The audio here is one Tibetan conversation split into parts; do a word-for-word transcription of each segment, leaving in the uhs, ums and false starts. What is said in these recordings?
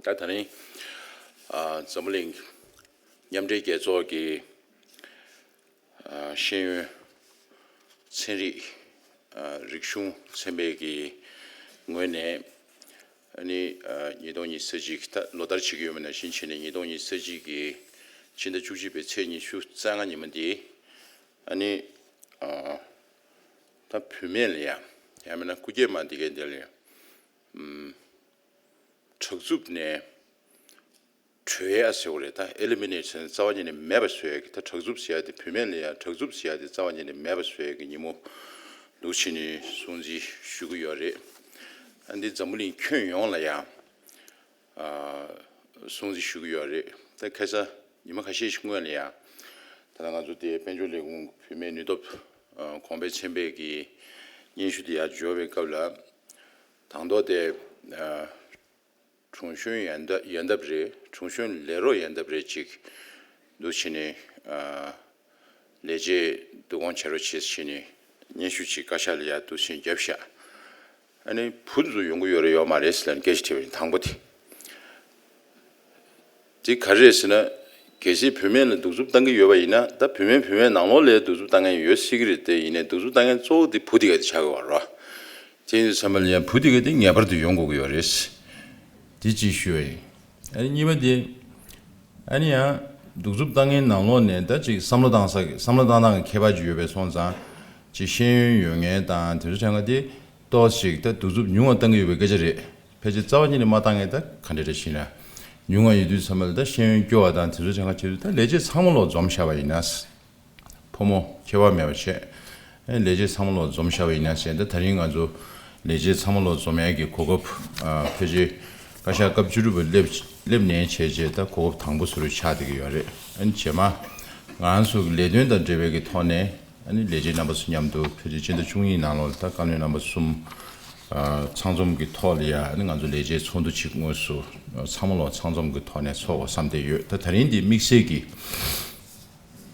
ད་ད་རིང་ཨ་འཛམ་བུ་གླིང་མཉམ་འབྲེལ་རྒྱལ་ཚོགས་ཀྱི་ཨ་ཤེས་ཡོན་ཚན་རིག་ཨ་རིག་གཞུང་ཚན་པའི་གི་ངོས་ནས། ཨ་ནི་ཨ་ཉིས་སྟོང་ཉི་ཤུ་རྩ་གཅིག་ད་ལོ་ལྟར་བྱེད་ཀྱི་ཡོད་པ་ནང་བཞིན་བྱས་ནས། ཉིས་སྟོང་ཉི་ཤུ་རྩ་གཅིག་གི་ཕྱི་ཟླ་བཅུ་གཅིག་པའི་ཚེས་ཉི་ཤུ་རྩ་ལྔ་ཉིན་མོ་འདི་ཨ་ནི་ཨ་ད་བུད་མེད་ལ་ཡ་ཡང་མིན་ན་སྐུ་སྐྱེས་མ་འདི་གའི་འདི་ལ་ཡ་ཨམ་དྲག་རྩུབ་ནས་གྲོལ་ཡ་ཟེར་བ་རེད། ད་ཨེ་ལི་མི་ནེ་ཊི་ཟེར་ན་རྩ་བ་ཉིད་ནས་མེད་པ་བཟོ་ཡ་གི། ད་དྲག་རྩུབ་ཟེར་ཡ་དེ་བུད་མེད་ལ་ཡ་དྲག་རྩུབ་ཟེར་ཡ་དེ་རྩ་བ་ཉིད་ནས་མེད་པ་བཟོ་ཡ་གི་ཉིན་མོ་འདུག་བྱས་ནས་སྲུང་བརྩི་ཞུ་གི་ཡོད་རེད། ཨ་འདི་འཛམ་བུ་གླིང་ཁྱོན་ཡོངས་ལ་ཡ་ཨ་སྲུང་བརྩི་ཞུ་གི་ཡོད་རེད། ད་ཁ་སང་ཉི་མ་ཁ་ཤས་ཤིག་སྔོན་ལ་ཡ་ད་ལྟ་ང་ཚོ་དེ་དཔལ་འབྱོར་ལས་ཁུངས་བུད་མེད་ནུས་སྟོབས་ཨ་གོང་འཕེལ་ཚན་པའི་གི་སྙན་ཞུ་དེ་ཡར་འབྱོར་བའི་སྐབས་ལ། དང་ཐོག་དེ་ཨ་དྲུང་གཞོན་ཡོན་བདག་ཡོན་བདག་རེད། དྲུང་གཞོན་ལས་རོགས་ཡོན་བདག་རེད་ཅིག་འདུག་བྱས་ནས་ཨ་ལས་བྱེད་བསྡུ་སྐོང་བྱེད་རོགས་བྱེད་ཟེར་བྱས་ནས་སྙན་ཞུ་ཅིག་བཀའ་ཤག་ལ་ཡར་འདུག་སེ་བརྒྱབ་ཤག་ཨ་ནི་བུ་ཚོ་ཡོང་གི་ཡོད་རེད་ཡོད་མ་རེད་ཟེར་ལབ་ནས་སྐད་ཆ་དྲིས་པ་ཡིན། དང་པོ་དེ། དེ་ག་རེ་རེད་ཟེར་ན། གལ་སྲིད་བུད་མེད་ལ་གདུག་རྩུབ་བཏང་གི་ཡོད་པ་ཡིན་ན། ད་བུད་མེད་བུད་མེད་ནང་ལོགས་ལ་གདུག་རྩུབ་བཏང་མཁན་ཡོད་སྲིད་ཀྱི་རེད། དེ་ཡིན་ནའི་གདུག་རྩུབ་བཏང་མཁན་གཙོ་བོ་དེ་བུ་དེ་ག་དེ་ཆགས་ཀྱི་ཡོད་རེད། དེ་ཡིན་དུས་ཙམ་པ་ལ་ཡང་བུ་དེ་ག་དེ་ངེས་པར་དུ་ཡོང་དགོས་ཀྱི་ཡོད་རེད། དེ་གཅིག་ཞུ་བ་ཡིན། ཨ་ནི་གཉིས་པ་དེ། ཨ་ནི་ཡང་གདུག་རྩུབ་བཏང་མཁན་ནང་ལོགས་ནས་ད་ཅིག་བསམ་བློ་བཏང་ས་བསམ་བློ་བཏང་སྟངས་ཀྱི་ཁྱད་པར་ཅིག་ཡོད་པའི་སོང་ཙང་། ཅིག་ཤེས་ཡོན་ཡོད་མཁན་དང་དེ་ཚོ་གྲས་ཀ་དེ་ཏོག་ཙམ་ཅིག་ད་གདུག་རྩུབ་ཉུང་བ་བཏང་གི་ཡོད་པའི་སྐད་ཆ་རེད། ཕལ་ཆེར་རྩ་བ་ཉིད་ནས་མ་བཏང་མཁན་ད་ག་འདྲ་རེད་ཞེ་ན། ཉུང་བ་ཡོད་དུས་ཙམ་པ་ལ་ད་ཤེས་ཡོན་སྐྱོ་བ་དང་དེ་ཚོ་གྲས་ཀ་བྱེད་དུས། ད་ལས་བྱེད་ཚང་མ་ལོག་འཛོམས་བཞག་པ་ཡིན་ན། ཕོ་མོ་ཁྱད་པར་མེད་པ་བྱས། ཨེ་ལས་བྱེད་ཚང་མ་ལོག་འཛོམས་བཞག་པ་ཡིན་ན་ཟེར། ད་ད་རིང་ང་ཚོ་ལས་བྱེད་ཚང་མ་ལོག་འཛོམས་ཡས་ཀྱི་གོ་སྐབས་ཨ་ཕལ་ཆེར་བཀའ་ཤག་སྐབས་བཅུ་དྲུག་པ་སླེབས་སླེབས་ནས་བྱས་རྗེས་ད་གོ་སྐབས་དང་པོ་བཟོ་འདྲ་ཆགས་བསྡད་ཀྱི་ཡོད་རེད། ཨ་ནི་རྗེས་མ་ང་རང་ཚོ་གི་ལས་དོན་དང་འབྲེལ་བའི་གི་ཐོག་ནས། ཨ་ནི་ལས་བྱེད་རྣམ་པ་ཚོ་མཉམ་དུ་ཕལ་ཆེར་སྤྱི་ཟླ་བཅུ་གཉིས་ནང་ལོགས་ལ་ད་བཀའ་བློན་རྣམ་པ་གསུམ་ཨ་ཚང་འཛོམས་ཀྱི་ཐོག་ལ་ཡ། ཨ་ནི་ང་ཚོ་ལས་བྱེད་ཚོགས་འདུ་ཅིག་དངོས་སུ་ཨ་ཚང་མ་ལོག་ཚང་འཛོམས་ཀྱི་ཐོག་ནས་ཚོགས་དགོས་བསམ་བསྡད་ཡོད། ད་ད་རིང་འདི་དམིགས་བསལ་གྱི་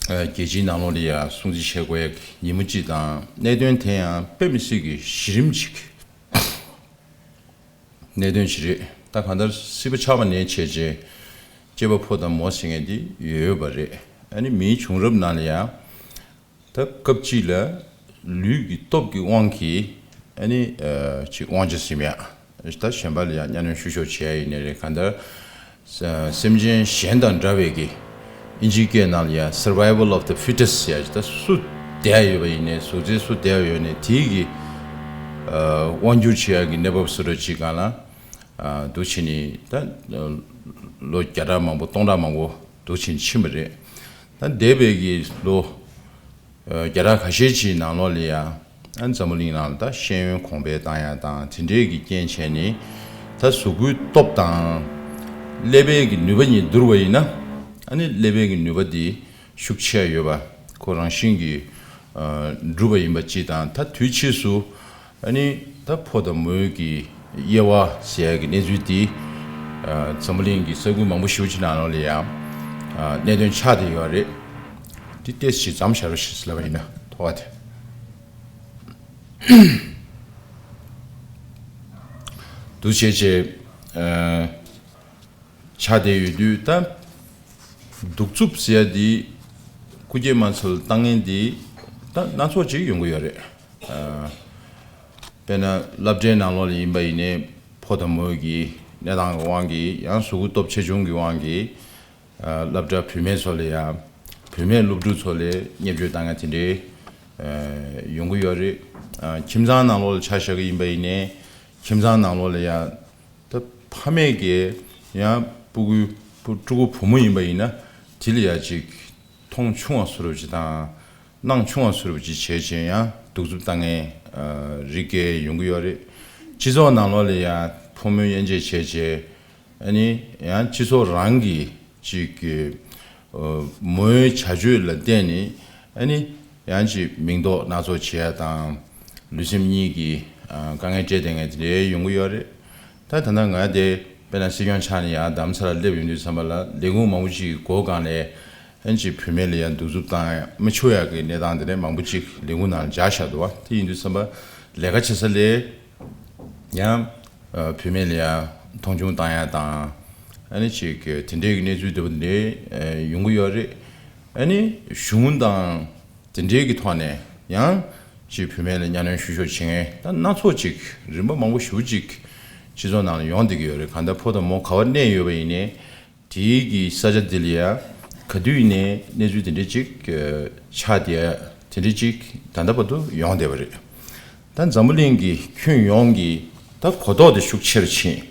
ཨ་རྒྱལ་སྤྱིའི་ནང་ལོགས་ལ་ཡ་སྲུང་བརྩི་བྱེད་དགོས་ཡ་གི་ཉིན་མོ་གཅིག་དང་། གནད་དོན་དེ་ཡང་དཔེ་མི་སྲིད་ཀྱི་གཞི་རིམ་ཅིག་གནད་དོན་ཅིག་རེད། ད་གང་ལྟར་སྲིད་པ་ཆགས་པ་ནས་བྱས་རྗེས་སྐྱེས་པ་ཕོ་དང་མོ་ཟེར་མཁན་དེ་ཡོད་ཡོད་པ་རེད། ཨ་ནི་མིའི་བྱུང་རབས་ནང་ལ་ཡ། ད་སྐབས་གཅིག་ལ་ལུས་ཀྱི་སྟོབས་ཀྱི་དབང་གིས་ཨ་ནི་ཨ་ཅིག་དབང་ཆ་ཟིན་ཡ། ད་གཞན་པ་ལ་ཡང་གཉའ་གནོན་བཤུ་གཞོག་བྱེད་ཡ་ཡིན་ནའི་རེད། གང་ལྟར་ས་སེམས་ཅན་གཞན་དང་འདྲ་བའི་གི་ཨིན་ཇིའི་སྐད་ནང་ལ་ཡང་survival of the fittest ཟེར་ཡ་ཅིག་ད་སུ་བསྡད་ཡོད་པ་ཡིན་ནའི། གཟུགས་མཛེས་སུ་བསྡད་ཡོད་ནའི་དེའི་གི་ཨ་དབང་སྒྱུར་བྱེད་ཡ་གི་གནས་བབ་བཟོ་འདྲ་ཅིག་སྒང་ལ་ཨ་འདུག་བྱས་ནས་ད་ལོ་བརྒྱ་ཕྲག་མང་པོ་སྟོང་ཕྲག་མང་པོ་འདུག་བྱས་ནས་ཕྱིན་པ་རེད། ད་འདས་པའི་གི་ལོ་ཨ་བརྒྱ་ཕྲག་ཁ་ཤས་ཅིག་ནང་ལོགས་ལ་ཡ། ཨ་འཛམ་བུ་གླིང་ནང་ལ་ད་ཤེས་ཡོན་གོང་འཕེལ་བཏང་ཡ་དང་དེ་འདྲའི་གི་རྐྱེན་བྱས་ནས། ད་གཟུགས་པོའི་སྟོབས་དང་ཀླད་པའི་གི་ནུས་པ་གཉིས་བསྡུར་བ་ཡིན་ན། ཨ་ནི་ཀླད་པའི་གི་ནུས་པ་འདི་ཤུགས་ཆེ་ཡོད་པ་ཁོ་རང་བཞིན་གྱིས་ཨ་གྲུབ་པ་ཡིན་པ་གཅིག་དང་། ད་དུས་ཕྱིས་སུ་ཨ་ནི་ད་ཕོ་དང་མོའི་གི་དབྱེ་བ་ཟེར་ཡ་གི་གནས་ཚུལ་འདི་ཨ་འཛམ་བུ་གླིང་གི་ས་ཁུལ་མང་པོ་ཞེ་པོ་ཅིག་ནང་ལོགས་ལ་ཡང་ཨ་གནད་དོན་ཆགས་བསྡད་ཡོད་རེད། འདི་ཏོག་ཙམ་མཚམས་བཞག་རོགས་ཞེས་ལབ་པ་ཡིན་ན་ཐོག་ཁ་དེ། འདུག་བྱས་བྱས་ཨ་ཆགས་བསྡད་ཡོད་དུས། ད་གདུག་རྩུབ་ཟེར་ཡ་འདི་སྐུ་སྐྱེས་མ་ཚོ་ལ་བཏང་མཁན་འདི་ད་སྣ་ཚོགས་ཅིག་ཡོང་གི་ཡོད་རེད། ཨ་དཔེར་ན་སློབ་གྲྭའི་ནང་ལོགས་ལ་ཡིན་པ་ཡིན་ནའི་ཕོ་དང་མོའི་གི་གནས་སྟངས་ཀྱི་དབང་གིས། ཡང་གཟུགས་པོ་སྟོབས་ཆེ་ཆུང་གི་དབང་གིས་ཨ་སློབ་གྲྭ་བུད་མེད་ཚོ་ལ་ཡ། བུད་མེད་སློབ་ཕྲུག་ཚོ་ལ་བརྙས་བཅོས་བཏང་ཡ་དེ་འདྲའི་ཨ་ཡོང་གི་ཡོད་རེད། ཨ་ཁྱིམ་ཚང་ནང་ལོགས་ལ་ཆ་བཞག་གི་ཡིན་པ་ཡིན་ནའི། ཁྱིམ་ཚང་ནང་ལོགས་ལ་ཡ་ད་ཕ་མས་ཀྱིས་ཡང་སྤུ་གུ་ཕྲུ་གུ་བུ་མོ་ཡིན་པ་ཡིན་ན་དེ་ལ་ཡ་ཅིག་མཐོང་ཆུང་བ་བཟོ་འདྲ་ཅིག་དང་། སྣང་ཆུང་བ་བཟོ་འདྲ་ཅིག་བྱས་བྱས་ཡང་གདུག་རྩུབ་བཏང་མཁན་ཨ་རིགས་བརྒལ་ཡོང་གི་ཡོད་རེད། སྤྱི་ཚོགས་ནང་ལོགས་ལ་ཡ་ཕོ་མོའི་དབྱེ་འབྱེད་བྱས་བྱས། ཨ་ནི་ཡང་སྤྱི་ཚོགས་རང་གི་ཅིག་གི་ཨ་མོའི་བྱ་སྤྱོད་ལ་བརྟེན་ནས། ཨ་ནི་ཡང་ཅིག་མིང་འདོགས་སྣ་ཚོགས་བྱེད་ཡ་དང་། ལུས་སེམས་གཉིས་ཀྱི་ཨ་དཀའ་ངལ་འཕྲད་བསྡད་མཁན་དེ་འདྲའི་ཡོང་གི་ཡོད་རེད། ད་ད་ལྟ་ང་དེ་དཔེར་ན་སྲིད་སྐྱོང་ཆགས་ནས་ཡར་རྡ་རམ་ས་ལར་སླེབས་ཡོང་དུས་ཙམ་པ་ལ། ལས་ཁུངས་མང་པོ་ཅིག་གི་སྒོ་སྒང་ལ་ཨ་ནི་ཅིག་བུད་མེད་ལ་ཡ་གདུག་རྩུབ་བཏང་ཡ། མི་ཆོག་ཡ་གི་གནས་སྟངས་དེ་འདྲ་མང་པོ་ཅིག་ལས་ཁུངས་ནང་ལ་འཇགས་བཞག་འདུག་བ། དེ་ཡིན་དུས་ཙམ་པ་ལས་ཀ་བྱེད་ས་ལ་ཡང་ཨ་བུད་མེད་ལ་ཡ་མཐོང་ཆུང་བཏང་ཡ་དང་ ཨ་ནི་ཅིག་དེ་འདྲའི་གི་གནས་ཚུལ་དེ་འདྲ་ཡོང་གི་ཡོད་རེད། ཨ་ནི་གཞུང་དང་དེ་འདྲའི་གི་ཐོག་ནས་ཡང་ཅིག་བུད་མེད་ལ་གཉའ་གནོན་བཤུ་གཞོག་བྱེད་མཁན་ད་སྣ་ཚོགས་ཅིག་རིམ་པ་མང་པོ་ཞེ་པོ་ཅིག་སྤྱི་ཚོགས་ནང་ལ་ཡོང་བསྡད་ཀྱི་ཡོད་རེད། གང་ལྟར་ཕོ་དང་མོ་ག་པར་གནས་ཡོད་པ་ཡིན་ནའི་དེའི་གི་ས་ཆ་འདི་ལ་ཡ་ག་དུས་ཡིན་ནའི་གནས་ཚུལ་དེ་འདྲ་ཅིག་ཆགས་བསྡད་ཡ་དེ་འདྲ་ཅིག་ད་ལྟ་བར་དུ་ཡོང་བསྡད་པ་རེད། ད་འཛམ་བུ་གླིང་གི་ཁྱོན་ཡོངས་ཀྱི་ད་གོ་རྟོགས་དེ་ཤུགས་ཆེ་རུ་ཕྱིན།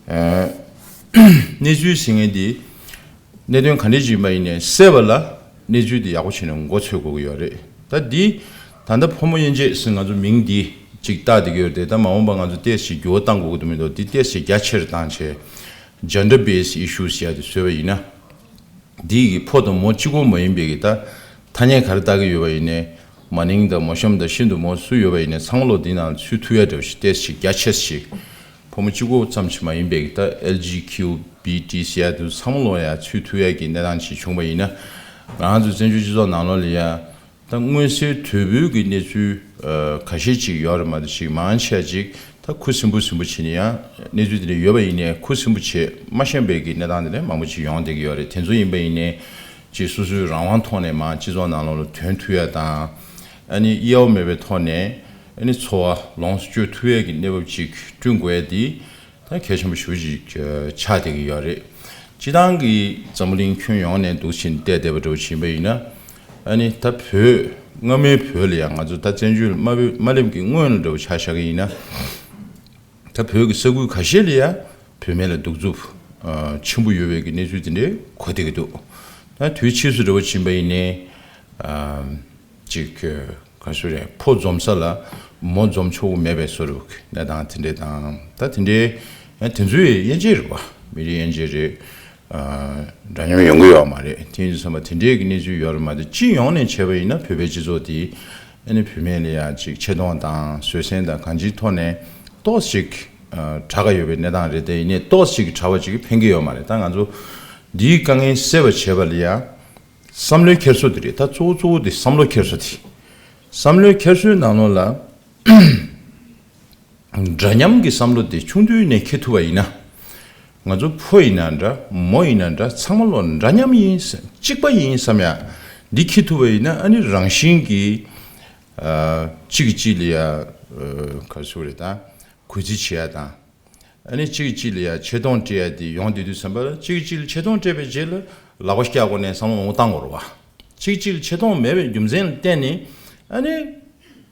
ཨ་གནས་ཚུལ་ཟེར་མཁན་དེ་གནད་དོན་ག་འདྲ་ཅིག་ཡིན་པ་ཡིན་ནའི་སེལ་བ་ལ་གནས་ཚུལ་དེ་ཡག་པོ་བྱས་ནས་མགོ་འཚོས་དགོས་ཀྱི་ཡོད་རེད། ད་འདི་ད་ལྟ་ཕོ་མོ་དབྱེ་འབྱེད་ཟེར་ང་ཚོ་མིང་འདི་ཅིག་བཏགས་བསྡད་ཀྱི་ཡོད་རེད་དེ། ད་མ་འོངས་པ་ང་ཚོ་ཏོག་ཙམ་འགྱུར་བ་གཏང་དགོས་ཀྱི་འདུག་མི་འདུག་འདི་ཏོག་ཙམ་རྒྱ་ཆེར་བཏང་བྱས་gender based issues ཟེར་ཡ་དེ་བཟོས་པ་ཡིན་ན། འདི་གི་ཕོ་དང་མོ་གཅིག་པོ་མ་ཡིན་པའི་གི་ད་ཐ་སྙད་ག་རེ་བཏགས་ཀྱི་ཡོད་པ་ཡིན་ནའི་མ་ནིང་དང་མོ་གཤམ་དང་ཤིན་ཏུ་མོ་སུ་ཡོད་པ་ཡིན་ནའི་ཚང་མ་ལོ་འདི་ནང་ཚུད་ཐུབ་ཡ་འདྲ་བོ་ཞིག་ཏོག་ཙམ་རྒྱ་ཆེ་ཞིག་ཕོ་མོ་གཅིག་པོ་ཙམ་ཞིག་མ་ཡིན་པའི་གི་ད་ཨེལ་ཇི་ཁིའུ་བི་ཊི་ཟེར་ཡ་དེ་ཚང་མ་ལོ་ཡ་ཚུད་ཐུབ་ཡ་གི་གནས་སྟངས་ཅིག་བྱུང་བ་ཡིན་ན། ང་རང་ཚོ་བཙན་བྱོལ་སྤྱི་ཚོགས་ནང་ལོགས་ལ་ཡ་ད་མངོན་གསལ་དོད་པོའི་གི་གནས་ཚུལ་ཨ་ཁ་ཤས་ཅིག་ཡོད་རེད་མ་གཏོགས་ཅིག་མང་ཆེ་ཅིག་ད་ཁུ་སིམ་པོ་སིམ་པོ་བྱས་ནས་ཡང་གནས་ཚུལ་དེ་འདྲ་ཡོད་པ་ཡིན་ནའི་ཁུ་སིམ་པོ་བྱས་མ་ཤེས་པའི་གི་གནས་སྟངས་དེ་འདྲ་མང་པོ་ཅིག་ཡོང་བསྡད་ཀྱི་ཡོད་རེད། དེ་ཚོ་ཡིན་པ་ཡིན་ནའི་ཅིག་སོ་སོའི་རང་དབང་ཐོག་ནས་མར་སྤྱི་ཚོགས་ནང་ལོགས་ལ་ཐོན་ཐུབ་ཡ་དང་། ཨ་ནི་གཡེལ་བ་མེད་པའི་ཐོག་ནས་ཨ་ནི་འཚོ་བ་ལོངས་སུ་སྤྱོད་ཐུབ་ཡ་གི་གནས་བབ་ཅིག་བསྐྲུན་དགོས་ཡ་དེ་ད་གལ་ཆེན་པོ་ཞེ་པོ་ཅིག་ཆགས་བསྡད་ཀྱི་ཡོད་རེད། སྤྱིར་བཏང་གི་འཛམ་བུ་གླིང་ཁྱོན་ཡོངས་ནས་འདུག་ཕྱིན་བལྟས་བསྡད་པ་འདྲ་བོ་ཕྱིན་པ་ཡིན་ན། ཨ་ནི་ད་བོད་སྔ་མའི་བོད་ལ་ཡང་ང་ཚོ་ད་བཙན་བྱོལ་མ་བོད་མ་སླེབས་ཀྱི་སྔོན་ལ་འདྲ་བོ་ཆ་བཞག་གི་ཡིན་ན། ད་བོད་ཀྱི་ས་ཁུལ་ཁ་ཤས་ལ་ཡང་བུད་མེད་ལ་གདུག་རྩུབ་ཆེན་པོ་ཡོད་པའི་གི་གནས་ཚུལ་དེ་འདྲའི་གོ་བསྡད་ཀྱི་འདུག་ད་དུས་ཕྱིས་སུ་འདྲ་བོ་ཕྱིན་པ་ཡིན་ནའི། ཅིག་ག་རེ་ཟེར་རེད། ཕོ་འཛོམས་ས་ལ་མོ་འཛོམས་ཆོག་གི་མེད་པའི་བཟོ་འདྲ་གནས་སྟངས་དེ་འདྲས་དང་། ད་དེ་འདྲའི་ཡང་དེ་ཚོའི་དབྱེ་འབྱེད་རེད་པ། མི་རིགས་དབྱེ་འབྱེད་རེད། འདྲ་མཉམ་ཡོང་གི་ཡོད་མ་རེད། དེ་ཡིན་དུས་ཙམ་པ་དེ་འདྲའི་གི་གནས་ཚུལ་ཡོད་རེད་མ་གཏོགས་སྤྱི་ཡོངས་ནས་བྱས་པ་ཡིན་ན་བོད་པའི་སྤྱི་ཚོགས་དེ་ཨ་ནི་བུད་མེད་ལ་ཡང་ཅིག་ཆེ་མཐོང་དང་བཟོད་བསྲན་དང་གང་ཅིའི་ཐོག་ནས་ཏོག་ཙམ་ཅིག་དྲག་ག་ཡོད་པའི་གནས་སྟངས་རེད། དེ་ཡིན་ནའི་ཏོག་ཙམ་ཅིག་དྲག་པ་ཅིག་ཕན་གྱི་ཡོད་མ་རེད། ད་ང་ཚོ་འདིའི་དཀའ་ངལ་སེལ་བ་བྱེད་པ་ལ་ཡང་བསམ་བློའི་འཁྱེར་སོ་དེ་རེད། ད་གཙོ་བོ་གཙོ་བོ་དེ་བསམ་བློ་འཁྱེར་སོ་དེ། བསམ་བློའི་འཁྱེར་སོའི་ནང་ལོགས་ལ་འདྲ་མཉམ་གྱི་བསམ་བློ་དེ་ཆུང་དུས་ནས་འཁྱེར་ཐུབ་པ་ཡིན་ན། ང་ཚོ་ཕོ་ཡིན་ན་འདྲ་མོ་ཡིན་ན་འདྲ་ཚང་མ་ལོ་འདྲ་མཉམ་ཡིན་གཅིག་པ་ཡིན་བསམ་ཡ་འདི་འཁྱེར་ཐུབ་པ་ཡིན་ན། ཨ་ནི་རང་བཞིན་གྱིས་གཅིག་གིས་གཅིག་ལ་ཡ་ག་རེ་ཟེར་དགོས་རེད། ད་གུས་བརྩི་བྱེད་ཡ་དང་། ཨ་ནི་གཅིག་གིས་གཅིག་ལ་ཡ་ཆེ་མཐོང་སྤྲད་ཡ་དེ་ཡོང་བསྡད་དུས་ཙམ་པ་ལ་གཅིག་གིས་གཅིག་ལ་ཆེ་མཐོང་སྤྲད་པའི་རྗེས་ལ་ལག་པ་བཀྱག་སྒོ་ནས་བསམ་བློ་མང་པོ་བཏང་དགོས་རེད་བ། གཅིག་གཅིག་ལ་ཆེ་མཐོང་མེད་པའི་རྒྱུ་མཚན་ལ་བརྟེན་ནས་ཨ་ནི་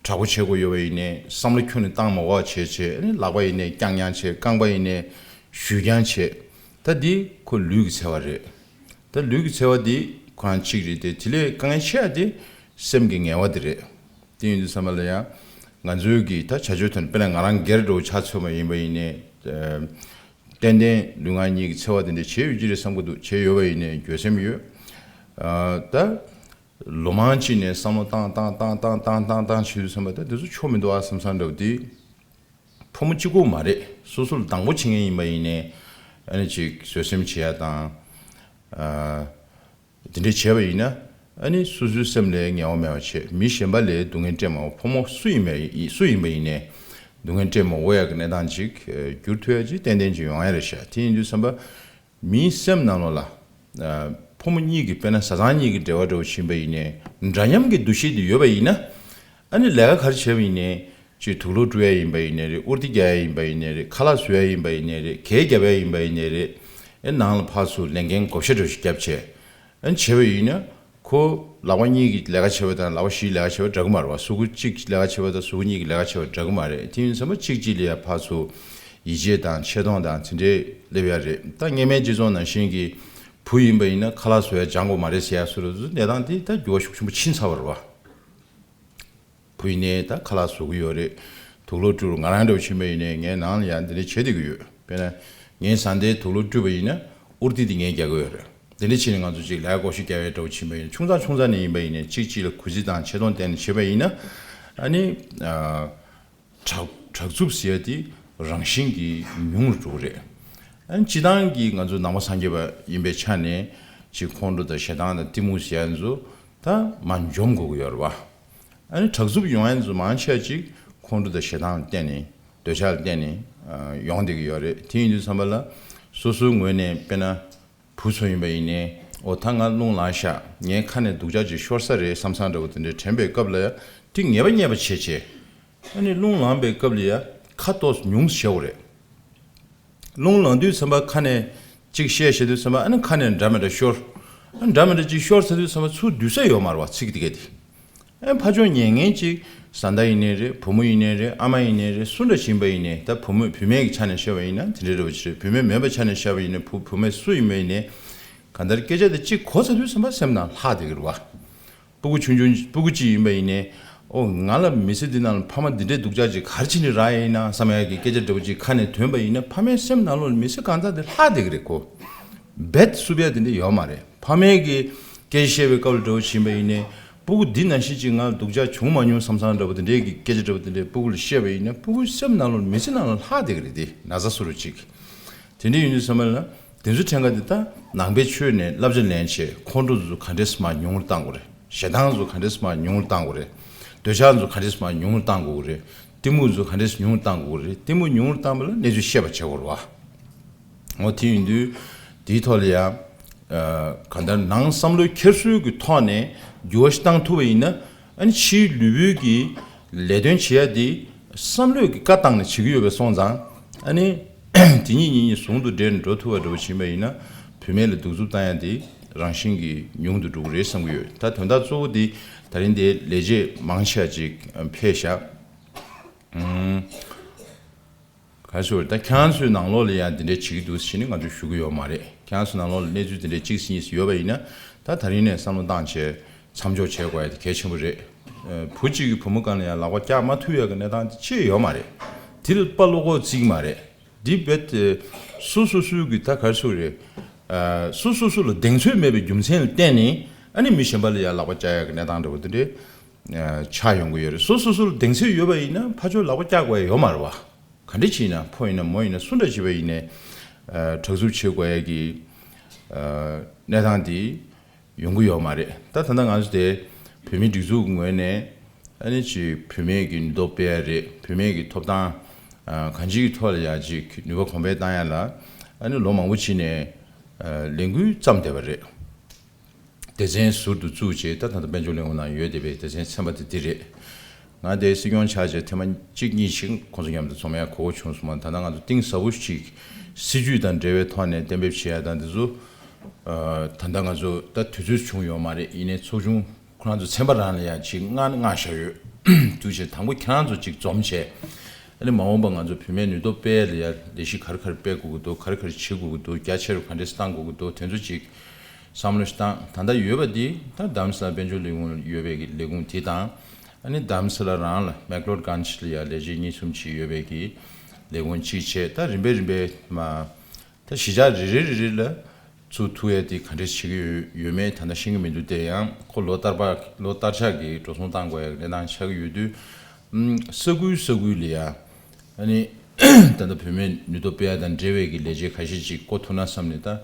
དྲག་པོ་བྱེད་དགོས་ཡོད་པ་ཡིན་ནའི་བསམ་བློ་ཁྱོན་ནས་བཏང་མ་དགོས་པ་བྱས་བྱས། ཨ་ནི་ལག་པ་ཡིན་ནའི་བརྐྱང་བརྐྱང་བྱས། རྐང་པ་ཡིན་ནའི་གཞུས་བརྐྱང་བྱས། ད་འདི་ཁོ་ལུས་ཀྱི་འཚེ་བ་རེད། ད་ལུས་ཀྱི་འཚེ་བ་འདི་ཁོ་རང་གཅིག་རེད་དེ། དེ་ལས་དཀའ་ངལ་ཆེ་བ་དེ་སེམས་ཀྱི་ངལ་བ་དེ་རེད། དེ་ཡིན་དུས་ཙམ་པ་ལ་ཡང་ང་ཚོའི་གི་ད་བྱ་སྤྱོད་ཐོག་ནས་དཔེར་ན་ང་རང་སྒེར་འདྲ་བོ་ཆ་མཚོན་པ་ཡིན་པ་ཡིན་ནའི། ཏན་ཏན་ལུས་ངག་གཉིས་ཀྱི་འཚེ་བ་དེ་འདྲ་བྱས་ཡོད་ཀྱི་རེད་བསམ་གྱི་འདུག་བྱས་ཡོད་པ་ཡིན་ནའི་འགྱོད་སེམས་ཡོད། ཨ་ད་ལོ་མང་ཅིག་ནས་བསམ་བློ་བཏང་བཏང་བཏང་བཏང་བཏང་བཏང་བྱས་དུས་ཙམ་པ་ད་དེ་ཚོ་ཆོ་མི་འདུག་ཨ་བསམ་བསམ་འདྲ་བོ་དེ། ཕོ་མོ་གཅིག་པོ་མ་རེད། སོ་སོ་ལ་སྡང་པོ་བྱེད་མཁན་ཡིན་པ་ཡིན་ནའི་ཨ་ནི་ཅིག་བཟོད་སེམས་བྱེད་ཡ་དང་། ཨ་དེ་འདྲ་བྱས་པ་ཡིན་ན་ཨ་ནི་སོ་སོའི་སེམས་ལ་ངལ་བ་མེད་པ་བྱས། མི་གཞན་པ་ལ་སྡུག་བསྔལ་སྤྲད་མ་དགོས། ཕོ་མོ་སུ་ཡིན་པ་ཡིན་སུ་ཡིན་པ་ཡིན་ནའི་སྡུག་བསྔལ་སྤྲད་མ་དགོས་ཡ་གི་གནས་སྟངས་ཅིག་ཨ་འགྱུར་ཐུབ་ཡ་ཅིག་ཏན་ཏན་ཅིག་ཡོང་ཡ་རེད་ཤག་དེ་ཡིན་དུས་ཙམ་པ་མིའི་སེམས་ནང་ལོགས་ལ་ཨ་ཕོ་མོ་གཉིས་ཀྱི་དཔེར་ན་བཟའ་ཚང་གཉིས་ཀྱི་འབྲེལ་བ་འདྲ་བོ་ཕྱིན་པ་ཡིན་ནའི་འདྲ་མཉམ་གྱི་འདུ་ཤེས་དེ་ཡོད་པ་ཡིན་ན། ཨ་ནི་ལས་ཀ་ག་རེ་བྱས་པ་ཡིན་ནའི་ཅིག་དུག་སློག་བཀྲུ་ཡ་ཡིན་པ་ཡིན་ནའི་རེད། དབུར་ཐིག་རྒྱག་ཡ་ཡིན་པ་ཡིན་ནའི་རེད། ཁ་ལག་བཟོ་ཡ་ཡིན་པ་ཡིན་ནའི་རེད། ཁལ་རྒྱབ་ཡ་ཡིན་པ་ཡིན་ནའི་རེད། ཨེ་ནང་ལ་ཕར་ཚུར་ལས་འགན་བགོ་བཤའ་འདྲ་བོ་ཞིག་བརྒྱབ་བྱས། ཨ་ནི་བྱས་པ་ཡིན་ན་ཁོ་ལག་པ་གཉིས་ཀྱིས་ལས་ཀ་བྱས་པ་དང་ལག་པ་བཞིས་ལས་ཀ་བྱས་པ་འདྲ་གི་མ་རེད་བ། གཟུགས་པོ་གཅིག་གིས་ལས་ཀ་བྱས་པ་དང་གཟུགས་པོ་གཉིས་ཀྱིས་ལས་ཀ་བྱས་པ་འདྲ་གི་མ་རེད། དེ་ཡིན་ཙམ་པ་གཅིག་གཅིག་ལ་ཡ་ཕར་ཚུར་ཡིད་ཆེས་དང་ཆེ་མཐོང་དང་དེ་འདྲས་སླེབས་ཡ་རེད། ད་སྔོན་མའི་སྤྱི་ཚོགས་ནང་བཞིན་གྱི་བུ་ཡིན་པ་ཡིན་ན་ཁ་ལག་བཟོ་ཡ་སྦྱང་དགོས་མ་རེད་ཟེར་ཡ་བཟོ་འདྲ་བོ་གནས་སྟངས་དེ་ད་འགྱུར་བ་ཤུགས་ཆེན་པོ་ཕྱིན་ཚར་བ་རེད་བ། བུ་ཡིན་ནའི་ད་ཁ་ལག་བཟོ་གི་ཡོད་རེད། དུག་སློག་བཀྲུ། ང་རང་འདྲ་བོ་ཕྱིན་པ་ཡིན་ནའི་ངའི་ནང་ལ་ཡང་འདི་འདྲ་བྱེད་བསྡད་ཀྱི་ཡོད། དཔེར་ན་ངའི་བཟའ་ཟླས་དུག་སློག་བཀྲུས་པ་ཡིན་ན་དབུར་ཐིག་དེ་ངས་རྒྱག་གི་ཡོད་རེད། འདི་འདྲ་བྱས་ནས་ང་ཚོ་གཅིག་ལས་ཀ་བགོ་བཤའ་རྒྱག་ཡས་འདྲ་བོ་ཕྱིན་པ་ཡིན་ན། ཆུང་ཙག་ཆུང་ཙག་ནས་ཡིན་པ་ཡིན་ནའི་གཅིག་གཅིག་ལ་གུས་བརྩི་དང་ཆེ་མཐོང་བསྟན་ནས་བྱས་པ་ཡིན་ན། ཨ་ནི་ཨ་དྲག་དྲག་རྩུབ་ཟེར་ཡ་དེ་རང་བཞིན་གྱིས་ཉུང་རུ་འགྲོ་གི་རེད། ཨ་ནི་སྤྱིར་བཏང་གི་ང་ཚོ་ནང་པ་སངས་རྒྱས་པ་ཡིན་པའི་ཆ་ནས་ཅིག་ཁོང་ཁྲོ་དང་ཞེ་སྡང་དང་གཏི་མུག་ཟེར་ཡ་ཚོ་ད་མར་འཇོམས་དགོས་ཀྱི་ཡོད་རེད་བ། ཨ་ནི་དྲག་རྩུབ་ཡོང་ཡ་ཚོ་མང་ཆེ་བ་ཅིག་ཁོང་ཁྲོ་དང་ཞེ་སྡང་ལ་བརྟེན་ནས། འདོད་ཆགས་ལ་བརྟེན་ནས་ཨ་ཡོང་བསྡད་ཀྱི་ཡོད་རེད། དེ་ཡིན་དུས་ཙམ་པ་ལ་ སོ་སོའི་ངོས་ནས་དཔེར་ན་བུ་ཚོ་ཡིན་པ་ཡིན་ནའི་ཨོ་ད་ང་རླུང་ལངས་ཤག་ངའི་ཁ་ནས་སྡུག་ཅག་ཅིག་ཤོར་ས་རེད་བསམ་བསམ་འདྲ་བོ་དེ་འདྲའི་དྲན་པའི་སྐབས་ལ་ཡ་དེ་ངེས་པ་རྙེད་པ་བྱས་བྱས། ཨ་ནི་རླུང་ལངས་པའི་སྐབས་ལ་ཡ་ཁ་ཏོག་ཙམ་ཉུང་ཙམ་བྱེད་དགོས་རེད། རླུང་ལངས་དུས་ཙམ་པ་ཁ་ནས་གཅིག་བཤད་བཤད་དུས་ཙམ་པ་ཨ་ནི་ཁ་ནས་འདྲ་མི་འདྲ་ཤོར། ཨ་འདྲ་མི་འདྲ་གཅིག་ཤོར་ཚར་དུས་ཙམ་པ་ཚུར་བསྡུ་ས་ཡོད་མ་རེད་བ། ཚིག་དེ་གས་དེ། ཨ་ཕར་ཕྱོགས་ཉན་མཁན་གཅིག་བཟའ་ཟླ་ཡིན་ནའི་རེད། བུ་མོ་ཡིན་ནའི་རེད། ཨ་མ་ཡིན་ནའི་རེད། སུ་འདྲ་ཞིག་ཡིན་པ་ཡིན་ནའི། ད་བུ་མོ་བུད་མེད་ཀྱི་ཆ་ནས་བཤད་པ་ཡིན་ན་དེ་འདྲའི་འདྲ་བོ་ཅིག་རེད། བུད་མེད་མིན་པའི་ཆ་ནས་བཤད་པ་ཡིན་ནའི་བུ་བུད་མེད་སུ་ཡིན་པ་ཡིན་ནའི་གང་ལྟར་སྐད་ཆ་དེ་གཅིག་གོ་ཚར་དུས་ཙམ་པ་སེམས་ནང་ལྷག་བསྡད་ཀྱི་རེད་བ། སྤུ་གུ་ཆུང་ཆུང་སྤུ་གུ་གཅིག་ཡིན་པ་ཡིན་ནའི་ཨོ་ང་ལ་མི་ཚེ་འདི་ནང་ལ་ཕ་མ་འདི་འདྲའི་སྡུག་ཅག་ཅིག་ག་རེ་བྱས་ནས་རག་ཡིན་ན་བསམ་ཡག་གི་སྐད་ཆ་འདྲ་བོ་ཅིག་ཁ་ནས་ཐོན་པ་ཡིན་ན་ཕ་མའི་སེམས་ནང་ལོགས་ལ་མི་ཚེ་གང་ཚང་དེ་ལྷག་བསྡད་ཀྱི་རེད་ཁོ། རྦད་བསུབ་ཡ་དེ་འདྲ་ཡོད་མ་རེད། ཕ་མའི་གི་སྐད་ཆ་བཤད་པའི་སྐབས་ལ་འདྲ་བོ་ཞིག་ཡིན་པ་ཡིན་ནའི་སྤུ་གུ་འདི་ནང་བཞིན་ཅིག་ང་སྡུག་ཅག་བྱུང་མ་མྱོང་བསམ་བསམ་འདྲ་བོ་དེ་འདྲའི་གི་སྐད་ཆ་འདྲ་བོ་དེ་འདྲའི་སྤུ་གུ་ལ་བཤད་པ་ཡིན་ན་སྤུ་གུའི་སེམས་ནང་ལོགས་མི་ཚེ་ནང་ལ་ལྷག་བསྡད་ཀྱི་རེད། དེ་ན་ཚ་བཟོ་འདྲ་ཅིག་དེ་འདྲ་ཡིན་དུས་ཙམ་པ་ལ་དེ་ཚོའི་ཕྲན་ཁ་དེ་ད་ནང་པའི་ཆོས་ནས་བསླབ་བྱ་ལེན་བྱས་ཁོང་ཁྲོ་ཚོ་ག་འདྲས་སེ་མར་ཉུང་རུ་བཏང་དགོས་རེད། ཞེ་སྡང་ཚོ་ག་འདྲས་སེ་མར་ཉུང་རུ་བཏང་དགོས་རེད། འདོད་ཆགས་ཚོ་ག་འདྲས་སེ་མར་ཉུང་རུ་བཏང་དགོས་རེད། གཏི་མུག་ཚོ་ག་འདྲས་སེ་ཉུང་རུ་བཏང་དགོས་རེད། གཏི་མུག་ཉུང་རུ་བཏང་བ་ལ་གནས་ཚུལ་ཤེས་པ་བྱེད་དགོས་རེད་བ། འོ་དེ་ཡིན་དུས་དེའི་ཐོག་ལ་ཡང་གང་ལྟར་ནང་བསམ་བློའི་འཁྱེར་སོའི་གི་ཐོག་ནས་འགྱུར་བ་ཞིག་བཏང་ཐུབ་པ་ཡིན་ན་ཨ་ནི་ཕྱིའི་ལུས་པོའི་གི་ལས་དོན་བྱེད་ཡ་དེ་བསམ་བློའི་གི་བཀའ་བཏང་ནས་བྱེད་ཀྱི་ཡོད་པའི་སོང་ཙང་ཨ་ནི་དེ་ཉིད་ཉིད་ཉིད་ཟུང་དུ་འབྲེལ་ནས་འགྲོ་ཐུབ་པ་འདྲ་བོ་ཕྱིན་པ་ཡིན་ན་བུད་མེད་ལ་གདུག་རྩུབ་བཏང་ཡ་དེ་རང་བཞིན་གྱིས་ཉུང་དུ་འགྲོ་གི་རེད་བསམ་གྱི་ཡོད། ད་དོན་དག་གཙོ་བོ་དེ་ད་རིང་དེ་ལས་བྱེད་མང་ཆེ་བ་ཅིག་ཕེབས་ཤག་ག་རེ་ཟེར་ད་ཁྱེད་རང་ཚོའི་ནང་ལོགས་ལ་ཡང་འདི་འདྲའི་བྱེད་ཀྱི་འདུག་ཟེར་ནས་ང་ཚོས་ཞུ་གི་ཡོད་མ་རེད། ཁྱེད་རང་ཚོའི་ནང་ལོགས་ལ་གནས་ཚུལ་འདི་འདྲའི་གཅིག་ཟིན་ཡོད་པ་ཡིན་ན་ད་ད་རིང་ནས་བསམ་བློ་བཏང་བྱས་མཚམས་འཇོག་བྱེད་དགོས་ཡ་དེ་གལ་ཆེན་པོ་རེད། བུ་གཅིག་གིས་བུ་མོ་སྒང་ལ་ཡང་ལག་པ་བཀྱག་མ་ཐུབ་ཡ་གི་གནས་སྟངས་ཅི་ཡང་ཡོད་མ་རེད། དེ་ལ་དཔའ་བློ་ཁོག་བརྩི་གི་མ་རེད། འདི་རྦད་དེ་སོ་སོ་སོའི་གི་ད་ག་རེ་ཟེར་དགོས་རེད། སོ་སོ་སོ་ལ་གདེང་ཚོད་མེད་པའི་རྒྱུ་མཚན་ལ་བརྟེན་ནས་ཨ་ནི་མི་གཞན་པ་ལ་ཡང་ལག་པ་བཀྱག་ཡ་གི་གནས་སྟངས་འདྲ་བོ་དེ་འདྲའི་ཆགས་ཡོང་གི་ཡོད་རེད། སོ་སོ་སོ་ལ་གདེང་ཚོད་ཡོད་པ་ཡིན་ན་ཕར་ཕྱོགས་ལག་པ་བཀྱག་དགོས་ཡ་ཡོད་མ་རེད་བ། ག་འདྲ་ཅིག་ཡིན་ན་ཕོ་ཡིན་ན་མོ་ཡིན་ན་སུ་འདྲ་ཅིག་ཡིན་ནའི་དྲག་རྩུབ་བྱེད་དགོས་ཡ་གི་གནས་སྟངས་དེ་ཡོང་གི་ཡོད་མ་རེད། ད་ད་ལྟ་ང་ཚོ་དེ་བོད་མིའི་སྒྲིག་འཛུགས་ཀྱི་ངོས་ནས་ཨ་ནི་ཅིག་བུད་མེད་ཀྱི་ནུས་སྟོབས་སྤེལ་ཡ་རེད། བུད་མེད་ཀྱི་ཐོབ་ཐང་གང་ཅིའི་ཐོག་ལ་ཡ་ཅིག་ནུས་པ་གོང་འཕེལ་བཏང་ཡ་ལ་ཨ་ནི་ལོ་མང་པོ་ཕྱིན་ནས་ལས་འགུལ་བརྩམས་བསྡད་པ་རེད། སྡེ་ཚན་ཟུར་དུ་བཙུགས་རྗེས་ད་ད་ལྟ་དཔལ་འབྱོར་ལས་ཁུངས་ནང་ཡོད་བསྡད་པའི་སྡེ་ཚན་ཚན་པ་དེ་འདི་རེད། ང་དེ་སྲིད་སྐྱོང་ཆགས་རྗེས་ཐེངས་མ་གཅིག་གཉིས་ཤིག་ཁོང་ཚོ་མཉམ་དུ་འཛོམས་ཡ་གོ་སྐབས་བྱུང་སོང་། མ་ད་ལྟ་ང་ཚོ་གཏིང་ཟབ་པོ་ཞིག་སྲིད་ཇུས་དང་འབྲེལ་བའི་ཐོག་ནས་གཏན་འབེབས་བྱེད་ཡ་དང་འདི་ཚོ་ད་ལྟ་ང་ཚོ་ད་དུས་ཚོད་བྱུང་ཡོད་མ་རེད། ཡིན་ནའི་ཚོགས་ཆུང་ཁོ་རང་ཚོ་ཚན་པ་རང་ལ་ཡ་ཅིག་མངགས་ནས་མངགས་བཞག་ཡོད། དུས་ཆེན་དང་པོ་ཁྱེད་རང་ཚོ་ཅིག་འཛོམས་བྱས་ཨ་ནི་མ་འོངས་པ་ང་ཚོ་བུད་མེད་ནུས་སྟོབས་སྤེལ་ཡ་ལ་ཡ་ལས་གཞི་ག་རེ་ག་རེ་སྤེལ་དགོས་ཀྱི་འདུག་ག་རེ་ག་རེ་བྱེད་དགོས་ཀྱི་འདུག་རྒྱ་ཆེ་རུ་ག་འདྲས་བཏང་དགོས་ཀྱི་འདུག་དེ་ཚོ་ཅིག་བསམ་བློ་ཞིག་བཏང་། ད་ལྟ་ཡོད་པ་འདི་ད་རྡ་རམ་ས་ལ་དཔལ་འབྱོར་ལས་ཁུངས་ཡོད་པའི་གི་ལས་ཁུངས་དེ་དང་ཨ་ནི་རྡ་རམ་ས་ལ་རང་ལ་མེག་ལོར་གྷན་ཇི་ལ་ཡ་ལས་བྱེད་གཉིས་གསུམ་ཅིག་ཡོད་པའི་གི་ལས་ཁུངས་གཅིག་བྱས། ད་རིམ་པས་རིམ་པས་མ་ད་གཞིས་ཆགས་རེ་རེ་རེ་རེ་ལ་ཚུར་ཐུག་ཡས་དེ་ག་འདྲས་བྱེད་ཀྱི་ཡོད་ཡོད་མེད་ད་ལྟ་ཤེས་ཀྱི་མི་འདུག་དེ་ཡང་ཁོ་ལོ་ལྟར་པ་ལོ་ལྟར་ཆགས་ཀྱི་འགྲོ་སོང་བཏང་དགོས་ཡ་གནས་སྟངས་ཆགས་ཀྱི་ཡོད་དུས་ཨམ་ས་ཁུལ་ས་ཁུལ་ལ་ཡ་ཨ་ནི་ད་ལྟ་བུད་མེད་ནུས་སྟོབས་སྤེལ་ཡ་དང་འབྲེལ་བའི་གི་ལས་བྱེད་ཁ་ཤས་ཅིག་བསྐོ་ཐུབ་ན་བསམ་ནས་ད་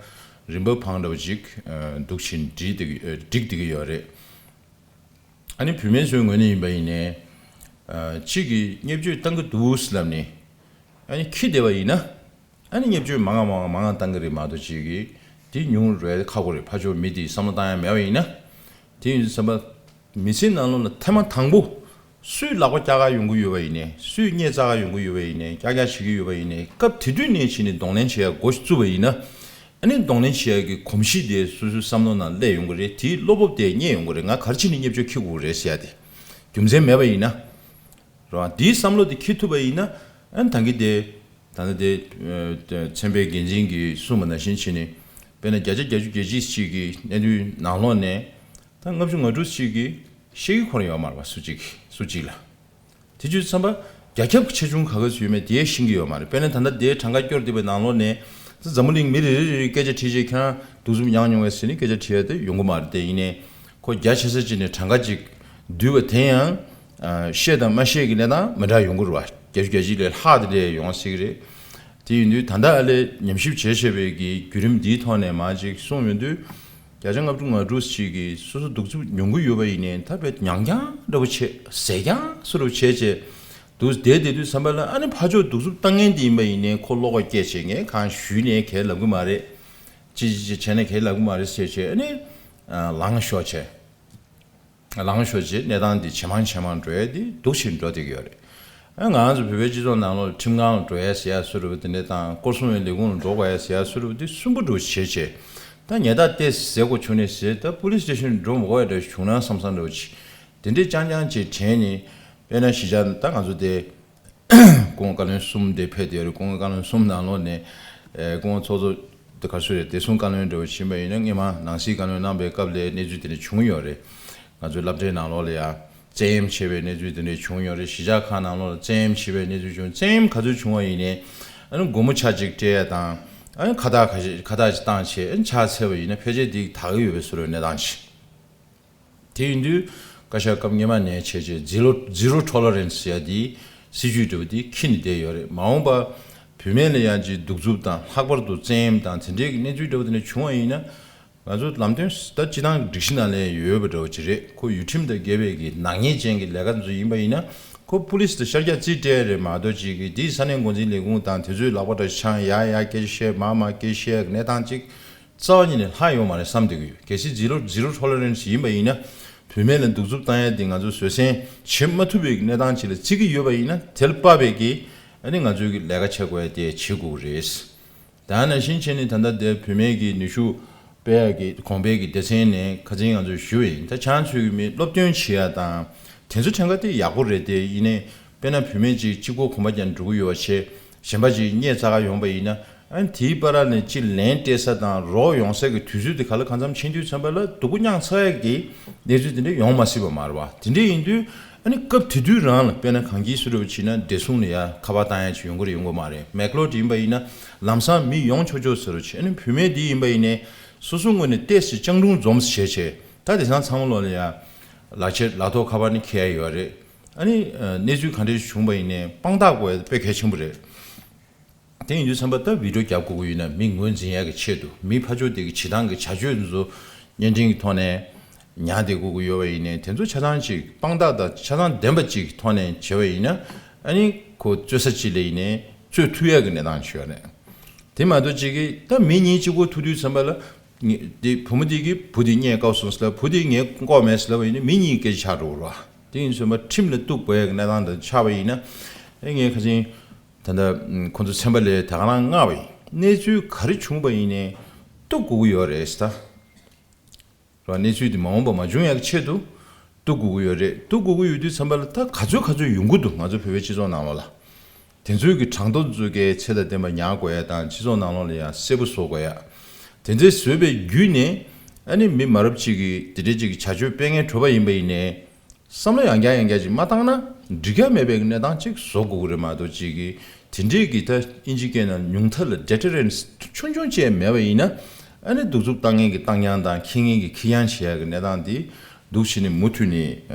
རིམ་པ་བང་འདྲ་བ་ཅིག་འདུག་བཞིན་བསྒྲིགས་བསྡད་ཀྱི་ཨ་བསྒྲིགས་བསྡད་ཀྱི་ཡོད་རེད། ཨ་ནི་བུད་མེད་ཚོའི་ངོས་ནས་ཡིན་པ་ཡིན་ནའི་ཨ་གཅིག་གིས་བརྙས་བཅོས་བཏང་གི་འདུག་ལབ་ནས་ཨ་ནི་ཁྱི་བསྡད་པ་ཡིན་ན། ཨ་ནི་བརྙས་བཅོས་མང་ང་མང་ང་མང་ང་བཏང་གི་རེད་མ་གཏོགས་ཅིག་གིས་དེ་ཉུང་རུ་ཁག་པོ་རེད། ཕར་ཕྱོགས་མི་དེས་བསམ་བློ་བཏང་ཡ་མེད་པ་ཡིན་ན། དེ་ཡིན་དུས་ཙམ་པ་མི་ཚེ་ནང་ལོགས་ལ་ཐེངས་མ་དང་པོ་སུས་ལག་པ་བཀྱག་ག་ཡོང་གི་ཡོད་པ་ཡིན་ནའི་སུས་བརྙས་བཙག་ག་ཡོང་གི་ཡོད་པ་ཡིན་ནའི་བཀྱག་བཀྱག་བྱེད་ཀྱི་ཡོད་པ་ཡིན་ནའི་སྐབས་དེ་དུས་ནས་བྱས་ནས་གདོང་ལེན་བྱེད་ཡ་འགོ་ཞིག་བཙུགས་པ་ཡིན་ན། ཨ་ནི་གདོང་ལེན་བྱེད་ཡ་གི་གོམས་གཤིས་དེ་སོ་སོའི་བསམ་བློ་ནང་སླེབས་ཡོང་གི་རེད། དེའི་བློ་སྤོབས་དེ་རྙེད་ཡོང་གི་རེད། ང་ག་རེ་བྱས་ནས་བརྙས་བཅོས་འཁྱེར་དགོས་ཀྱི་རེད་ཟེར་ཡ་དེ་རྒྱུ་མཚན་མེད་པ་ཡིན་ན། རེད་བ། དེའི་བསམ་བློ་དེ་འཁྱེར་ཐུབ་པ་ཡིན་ན་ཨ་ནི་ད་གིན་དེ་ད་ལྟ་དེ་ཚན་པའི་འགན་འཛིན་གྱིས་གསུངས་པ་ནང་བཞིན་བྱས་ནས་དཔེར་ན་བརྒྱ་ཆ་བརྒྱད་ཅུ་གྱ་གཅིག་ཅིག་གི་གནས་ཚུལ་ནང་ལོགས་ནས་ད་ལྔ་བཅུ་ང་དྲུག་ཅིག་གིས་ཤེས་ཀྱི་ཁོ་རང་ཡོད་མ་རེད་བ། སུ་གཅིག་སུ་གཅིག་ལ། དེ་དུས་ཙམ་པ་རྒྱ་ཁྱབ་ཆེ་ཆུང་ག་ག་ཚོད་ཡོད་མེད་དེ་ཤེས་ཀྱི་ཡོད་མ་རེད། དཔེར་ན་ད་ལྟ་དེའི་གྲངས་ཀ་སྐྱོར་བསྡད་པའི་ནང་ལོགས་ནས་འཛམ་བུ་གླིང་མི་རེ་རེ་རེ་རེ་སྐད་ཆ་དྲིས་རྗེས་ཁྱེད་རང་གདུག་རྩུབ་མྱངས་མྱོང་བས་ཟེར་ནས་སྐད་ཆ་དྲིས་ཡ་དེ་ཡོང་གི་མ་རེད། དེ་ཡིན་ནའི་ཁོ་རྒྱ་ཆེ་ས་ཅིག་ནས་གྲངས་ཀ་ཅིག་བསྡུས་པ་དེ་ཡང་ཤེས་དང་མ་ཤེས་ཀྱི་གནས་སྟངས་མི་འདྲ་ཡོང་གི་རེད་བ། བརྒྱད་ཅུ་གྱ་གཅིག་ལས་ལྷག་དེ་འདྲ་ཡོང་སྲིད་ཀྱི་རེད། དེ་ཡིན་དུས་ད་ལྟ་ཨ་ལས་ཉམས་ཞིབ་བྱས་བྱས་པའི་གི་བརྒྱུད་རིམ་འདིའི་ཐོག་ནས་མར་ཅིག་གསུངས་ཡོང་དུས། བརྒྱ་ཆ་ལྔ་བཅུ་ང་དྲུག་ཅིག་གིས་སོ་སོ་གདུག་རྩུབ་མྱོང་གི་ཡོད་པ་ཡིན་ནའི་ད་དཔེ་མྱང་རྐྱང་འདྲ་བོ་བྱས་ཟས་རྐྱང་བཟོ་འདྲ་བོ་བྱས་བྱས་ འདུག་བསྡད་བསྡད་དུས་ཙམ་པ་ལ། ཨ་ནི་ཕར་ཕྱོགས་གདུག་རྩུབ་བཏང་མཁན་དེ་ཡིན་པ་ཡིན་ནའི་ཁོ་བློ་ཁོག་སྐྱེས་བྱས། ངས་གང་ཞུས་ནས་གང་ལབ་གི་མ་རེད། ཅི་ཅི་ཅི་བྱས་ནས་གང་ལབ་གི་མ་རེད་ཟེར་བྱས། ཨ་ནི་ལངས་ཤོག་བྱས། ལངས་ཤོག་བྱས། གནས་སྟངས་འདི་ཇེ་མང་ཇེ་མང་འགྲོ་ཡ་འདི་སྡུག་ཅིག་འགྲོ་བསྡད་ཀྱི་ཡོད་རེད། ཨ་ང་ཚོ་བོད་པའི་སྤྱི་ཚོགས་ནང་ལོགས་ཁྲིམས་ཁང་ལ་འགྲོ་ཡ་ཟེར་ཡ་བཟོ་འདྲ་བོ་དེ་འདྲ་དང་། སྐོར་སྲུང་བའི་ལས་ཁུངས་ལ་འགྲོ་དགོས་ཡ་ཟེར་ཡ་བཟོ་འདྲ་བོ་དེ་སུན་པོ་འདྲ་བོ་བྱས་བྱས། ད་ཉེས་རྡུང་ཏོག་ཙམ་བཟོ་དགོས་བྱུང་ནས་ཟེར། ད་པུ་ལིས་སི་ཊེ་ཤན་འགྲོ་མི་དགོས་ཡ་འདྲ་བྱུང་ན་བསམ་བསམ་འདྲ་བོ་ཅིག་དེ་འདྲས་རྐྱང་རྐྱང་ཅིག་དྲན་ནས། དཔེར་ན་གཞིས་ཆགས་ད་ང་ཚོ་དེ་སྐུ་ངོ་བཀའ་བློན་གསུམ་དེ་ཕེབས་བསྡད་ཡོད་རེད། སྐུ་ངོ་བཀའ་བློན་གསུམ་ནང་ལོགས་ནས། ཨེ། སྐུ་ངོ་ཚོགས་གཙོ་དེ་ག་རེ་ཟེར་རེད། བདེ་སྲུང་བཀའ་བློན་འདྲ་བོ་ཕྱིན་པ་ཡིན་ན། སྔོན་མ་ནང་སྲིད་བཀའ་བློན་གནང་པའི་སྐབས་ལ་གནས་ཚུལ་དེ་འདྲ་བྱུང་ཡོད་རེད། ང་ཚོའི་སློབ་གྲྭའི་ནང་ལོགས་ལ་ཡ་བཙན་གཡེམ་བྱས་པའི་གནས་ཚུལ་དེ་འདྲ་བྱུང་ཡོད་རེད། གཞིས་ཆགས་ཁག་ནང་ལོགས་ལ་བཙན་གཡེམ་བྱས་པའི་གནས་ཚུལ་བྱུང་། བཙན་གཡེམ་ག་ཚོད་བྱུང་བ་ཡིན་ནའི། ཨ་ནི་སྒོར་མོ་ཆ་གཅིག་སྤྲད་ཡ་དང་། ཨ་ནི་ཁ་བཏགས་ཁ་ཤས་ཁ་བཏགས་ཅིག་བཏང་བྱས། ཨ་ནི་ཕྱག་འཚལ་བ་ཡིན་ན་ཕལ་ཆེར་དེ་དག་གི་ཡོད་པའི་བཟོ་འདྲ་བོའི་གནས་སྟངས་ཤིག་དེ་ཡིན་དུས་བཀའ་ཤག་སྐབས་སྔོན་མ་ནས་བྱས་བྱས་ཛི་རོ་ཛི་རོ་ཊོ་ལེ་རན་སི་ཟེར་ཡ་དེའི་སྲིད་ཇུས་འདྲ་བོ་དེ་འཁྱེར་ནས་བསྡད་ཡོད་རེད། མ་འོངས་པ་བུད་མེད་ལ་ཡང་ཅིག་གདུག་རྩུབ་དང་། ལྷག་པར་དུ་བཙན་གཡེམ་དང་དེ་འདྲའི་གི་གནས་ཚུལ་འདྲ་བོ་དེ་འདྲ་བྱུང་བ་ཡིན་ན། ང་ཚོ་ལམ་སྟོན་ད་སྤྱི་བཏང་སྒྲིག་གཞི་ནང་ལ་ཡོད་པ་འདྲ་བོ་ཅིག་རེད། ཁོ་ཡུལ་ཁྲིམས་དང་འགལ་བའི་གི་ནག་ཉེས་ཅན་གྱི་ལས་ཀ་ཚོ་ཡིན་པ་ཡིན་ན། ཁོ་པུ་ལིས་དང་ཤར་རྒྱག་རྩིས་སྤྲད་རེད་མ་གཏོགས། ཅིག་གི་དེའི་ས་གནས་འགོ་འཛིན་ལས་ཁུངས་དང་དེ་ཚོའི་ལག་པ་འདྲ་འཆང་། ཡ་ཡ་སྐད་ཆ་བཤད། མ་མ་སྐད་ཆ་བཤད་གི་གནས་སྟངས་ཅིག་རྩ་བ་ཉིད་ནས་ལྷག་ཡོང་མ་རེད་བསམ་བསྡད་ཀྱི་ཡོད། གལ་སྲིད་ཛི་རོ་ཛི་རོ་ཊོ་ལེ་རན་སི་ཡིན་པ་ཡིན་ན། བུད་མེད་ལ་གདུག་རྩུབ་བཏང་ཡ་དེ་ང་ཚོ་བཟོད་བསྲན་བྱེད་མ་ཐུབ་པའི་གནས་སྟངས་ཅིག་ལ་བརྩི་གི་ཡོད་པ་ཡིན་ན། དེ་ལ་དཔག་པའི་གི་ཨ་ནི་ང་ཚོའི་གི་ལས་ཀ་བྱེད་དགོས་ཡ་དེ་བྱེད་དགོས་ཀྱི་རེད། ད་ནང་བཞིན་བྱས་ནས་ད་ལྟ་དེ་བུད་མེད་ཀྱི་ནུས་ཤུགས་སྤེལ་ཡ་གི་གོང་འཕེལ་གྱི་སྡེ་ཚན་ནས་ཁ་སང་ང་ཚོས་ཞུས་པ་ཡིན། ད་ཁྱེད་ཚོས་མི་སློབ་སྟོན་བྱེད་ཡ་དང་དེ་ཚོ་ཕྲན་ཁ་དེ་ཡག་པོ་རེད། དེ་ཡིན་ནའི་དཔེར་ན་བུད་མེད་ཅིག་གཅིག་པོ་གོམ་པ་རྒྱག་འགྲོ་གི་ཡོད་པ་བྱས། གཞན་པ་ཅིག་རྙེད་ཚ་ག་ཡོང་པ་ཡིན་ན། ཨ་ནི་དེའི་བར་ལ་ཅིག་ལན་སྤྲད་ས་དང་རོགས་ཡོང་སའི་གི་དུས་ཚོད་དེ་ག་ལ་གང་འཚམ་ཕྱིན་དུས་ཙམ་པ་ལ་སྡུག་པོ་མྱངས་ཚར་ཡ་གི་གནས་ཚུལ་དེ་འདྲ་ཡོང་མ་སྲིད་པ་མ་རེད་བ། དེ་འདྲ་ཡིན་དུས་ཨ་ནི་སྐབས་དེ་དུས་རང་ལ་དཔེར་ན་གངས་སྐྱིད་བཟོ་འདྲ་བོ་བྱས་ན་བདེ་སྲུང་ལ་ཡ་ཁ་པར་བཏང་ཡ་ཅིག་ཡོང་གི་རེད་ཡོང་གི་མ་རེད། མེག་ལོཌ་ཡིན་པ་ཡིན་ན་ལམ་སང་མི་ཡོང་ཆོག་ཆོག་ཟེར་རོ་བྱས། ཨ་ནི་བུད་མེད་འདི་ཡིན་པ་ཡིན་ནའི་སོ་སོ་ངོས་ནས་ཏོག་ཙམ་སྤྱང་གྲུང་འཛོམས་བྱས་བྱས། ད་དེང་སང་ཚང་མ་ལོག་ལ་ཡ་ལག་ཁྱེར་ལག་ཐོག་ཁ་པར་ནི་འཁྱེར་ཡ་ཡོད་རེད། ཨ་ནི་གནས་ཚུལ་ག་འདྲ་ཞིག་བྱུང་པ་ཡིན་ནའི་དཔང་རྟགས་དགོས་ཡ་དཔེ་གལ་ཆེན་པོ་རེད། དེ་ཡིན་དུས་ཙམ་པ་ད་བི་ཌི་ཡོ་རྒྱབ་དགོས་ཀྱི་ཡོད་ན། མི་ངོས་འཛིན་ཡག་གི་ཆེད་དུ། མི་ཕར་ཕྱོགས་དེ་གི་བྱེད་སྟངས་ཀྱི་བྱ་སྤྱོད་འདི་ཚོ་བརྙན་འཕྲིན་གྱི་ཐོག་ནས་ཉར་བསྡད་དགོས་ཀྱི་ཡོད་པ་ཡིན་ནའི། དེ་ཚོ་ཆ་ཚང་ཅིག་དཔང་རྟགས་དང་ཆ་ཚང་ལྡན་པ་ཅིག་གི་ཐོག་ནས་བྱས་པ་ཡིན་ན། ཨ་ནི་ཁོ་རྩོད་ས་ཅིག་ལ་ཡིན་ནའི་རྩོད་ཐུབ་ཡག་གི་གནས་སྟངས་ཅིག་ཡོད་རེད། དེ་མ་གཏོགས་ཅིག་གིས་ད་མི་གཉིས་གཅིག་པོ་ཐུག་དུས་ཙམ་པ་ལ། ངས་དེ་བུ་མོ་དེ་གིས་བུ་དེ་རྙེད་དཀའ་སོང་ཟེར་ལབ། བུ་དེ་ངས་ལྐོག་མེད་ཟེར་ལབ་པ་ཡིན་ན་མི་གཉིས་སྐད་ཆ་ཆགས་འགྲོ་གི་རེད་བ། དེ་ཡིན་ཙམ་པ་ཁྲིམས་ལ་གཏུག་དགོས་ཡག་གི་གནས་སྟངས་དེ་ཆགས་པ་ཡིན་ན། ཨེ་ངས་ཁ་སང་ད་ལྟ་ཁོང་ཚོ་ཚན་པ་ལ་ད་ག་རང་མངགས་པ་ཡིན། གནས་ཚུལ་ག་རེ་བྱུང་པ་ཡིན་ནའི་གཏུག་དགོས་ཀྱི་ཡོད་རེད་ཟེར། ད་རེད་བ། གནས་ཚུལ་དེ་མ་འོངས་པ་མ་བྱུང་ཡག་གི་ཆེད་དུ་གཏུག་དགོས་ཀྱི་ཡོད་རེད། གཏུག་དགོས་ཀྱི་ཡོད་དུས་ཙམ་པ་ལ་ད་ག་ཚོད་ག་ཚོད་ཡོང་གི་འདུག་ང་ཚོ་བོད་པའི་སྤྱི་ཚོགས་ནང་ལོགས་ལ། དེ་ཚོའི་གི་གྲངས་ཐོ་ཚོ་གའི་ཚད་དང་ལྡན་པ་ཉར་དགོས་ཡ་དང་། སྤྱི་ཚོགས་ནང་ལོགས་ལ་ཡང་གསལ་པོ་བཟོ་དགོས་ཡ། དེ་ཚོའི་བཟོས་པའི་བརྒྱུད་ནས་ཨ་ནི་མི་མ་རབས་གཅིག་གིས་དེ་འདྲའི་གཅིག་གི་བྱ་སྤྱོད་སྤེལ་མཁན་གྲུབ་པ་ཡིན་པ་ཡིན་ནའི། བསམ་བློ་ཡང་བསྐྱར་ཡང་བསྐྱར་ཅིག་མ་བཏང་ན་འགྲིག་ཡ་མེད་པའི་གནས་སྟངས་ཅིག་བཟོ་དགོས་ཀྱི་རེད་མ་གཏོགས། ཅིག་གིས་དེ་འདྲའི་གི་ད་ཨིན་ཇི་སྐད་ནང་ཉུང་མཐའ་ལ་ཌི་ཊེ་རེན་སི་ཆུང་ཆུང་ཅིག་མེད་པ་ཡིན་ན། ཨ་ནི་གདུག་རྩུབ་བཏང་མཁན་གྱི་བཏང་རྐྱང་དང་། འཁྱེར་མཁན་གྱི་འཁྱེར་རྐྱང་བྱེད་ཡ་གི་གནས་སྟངས་དེ་འདུག་བྱས་ནས་མུ་མཐུད་ནས་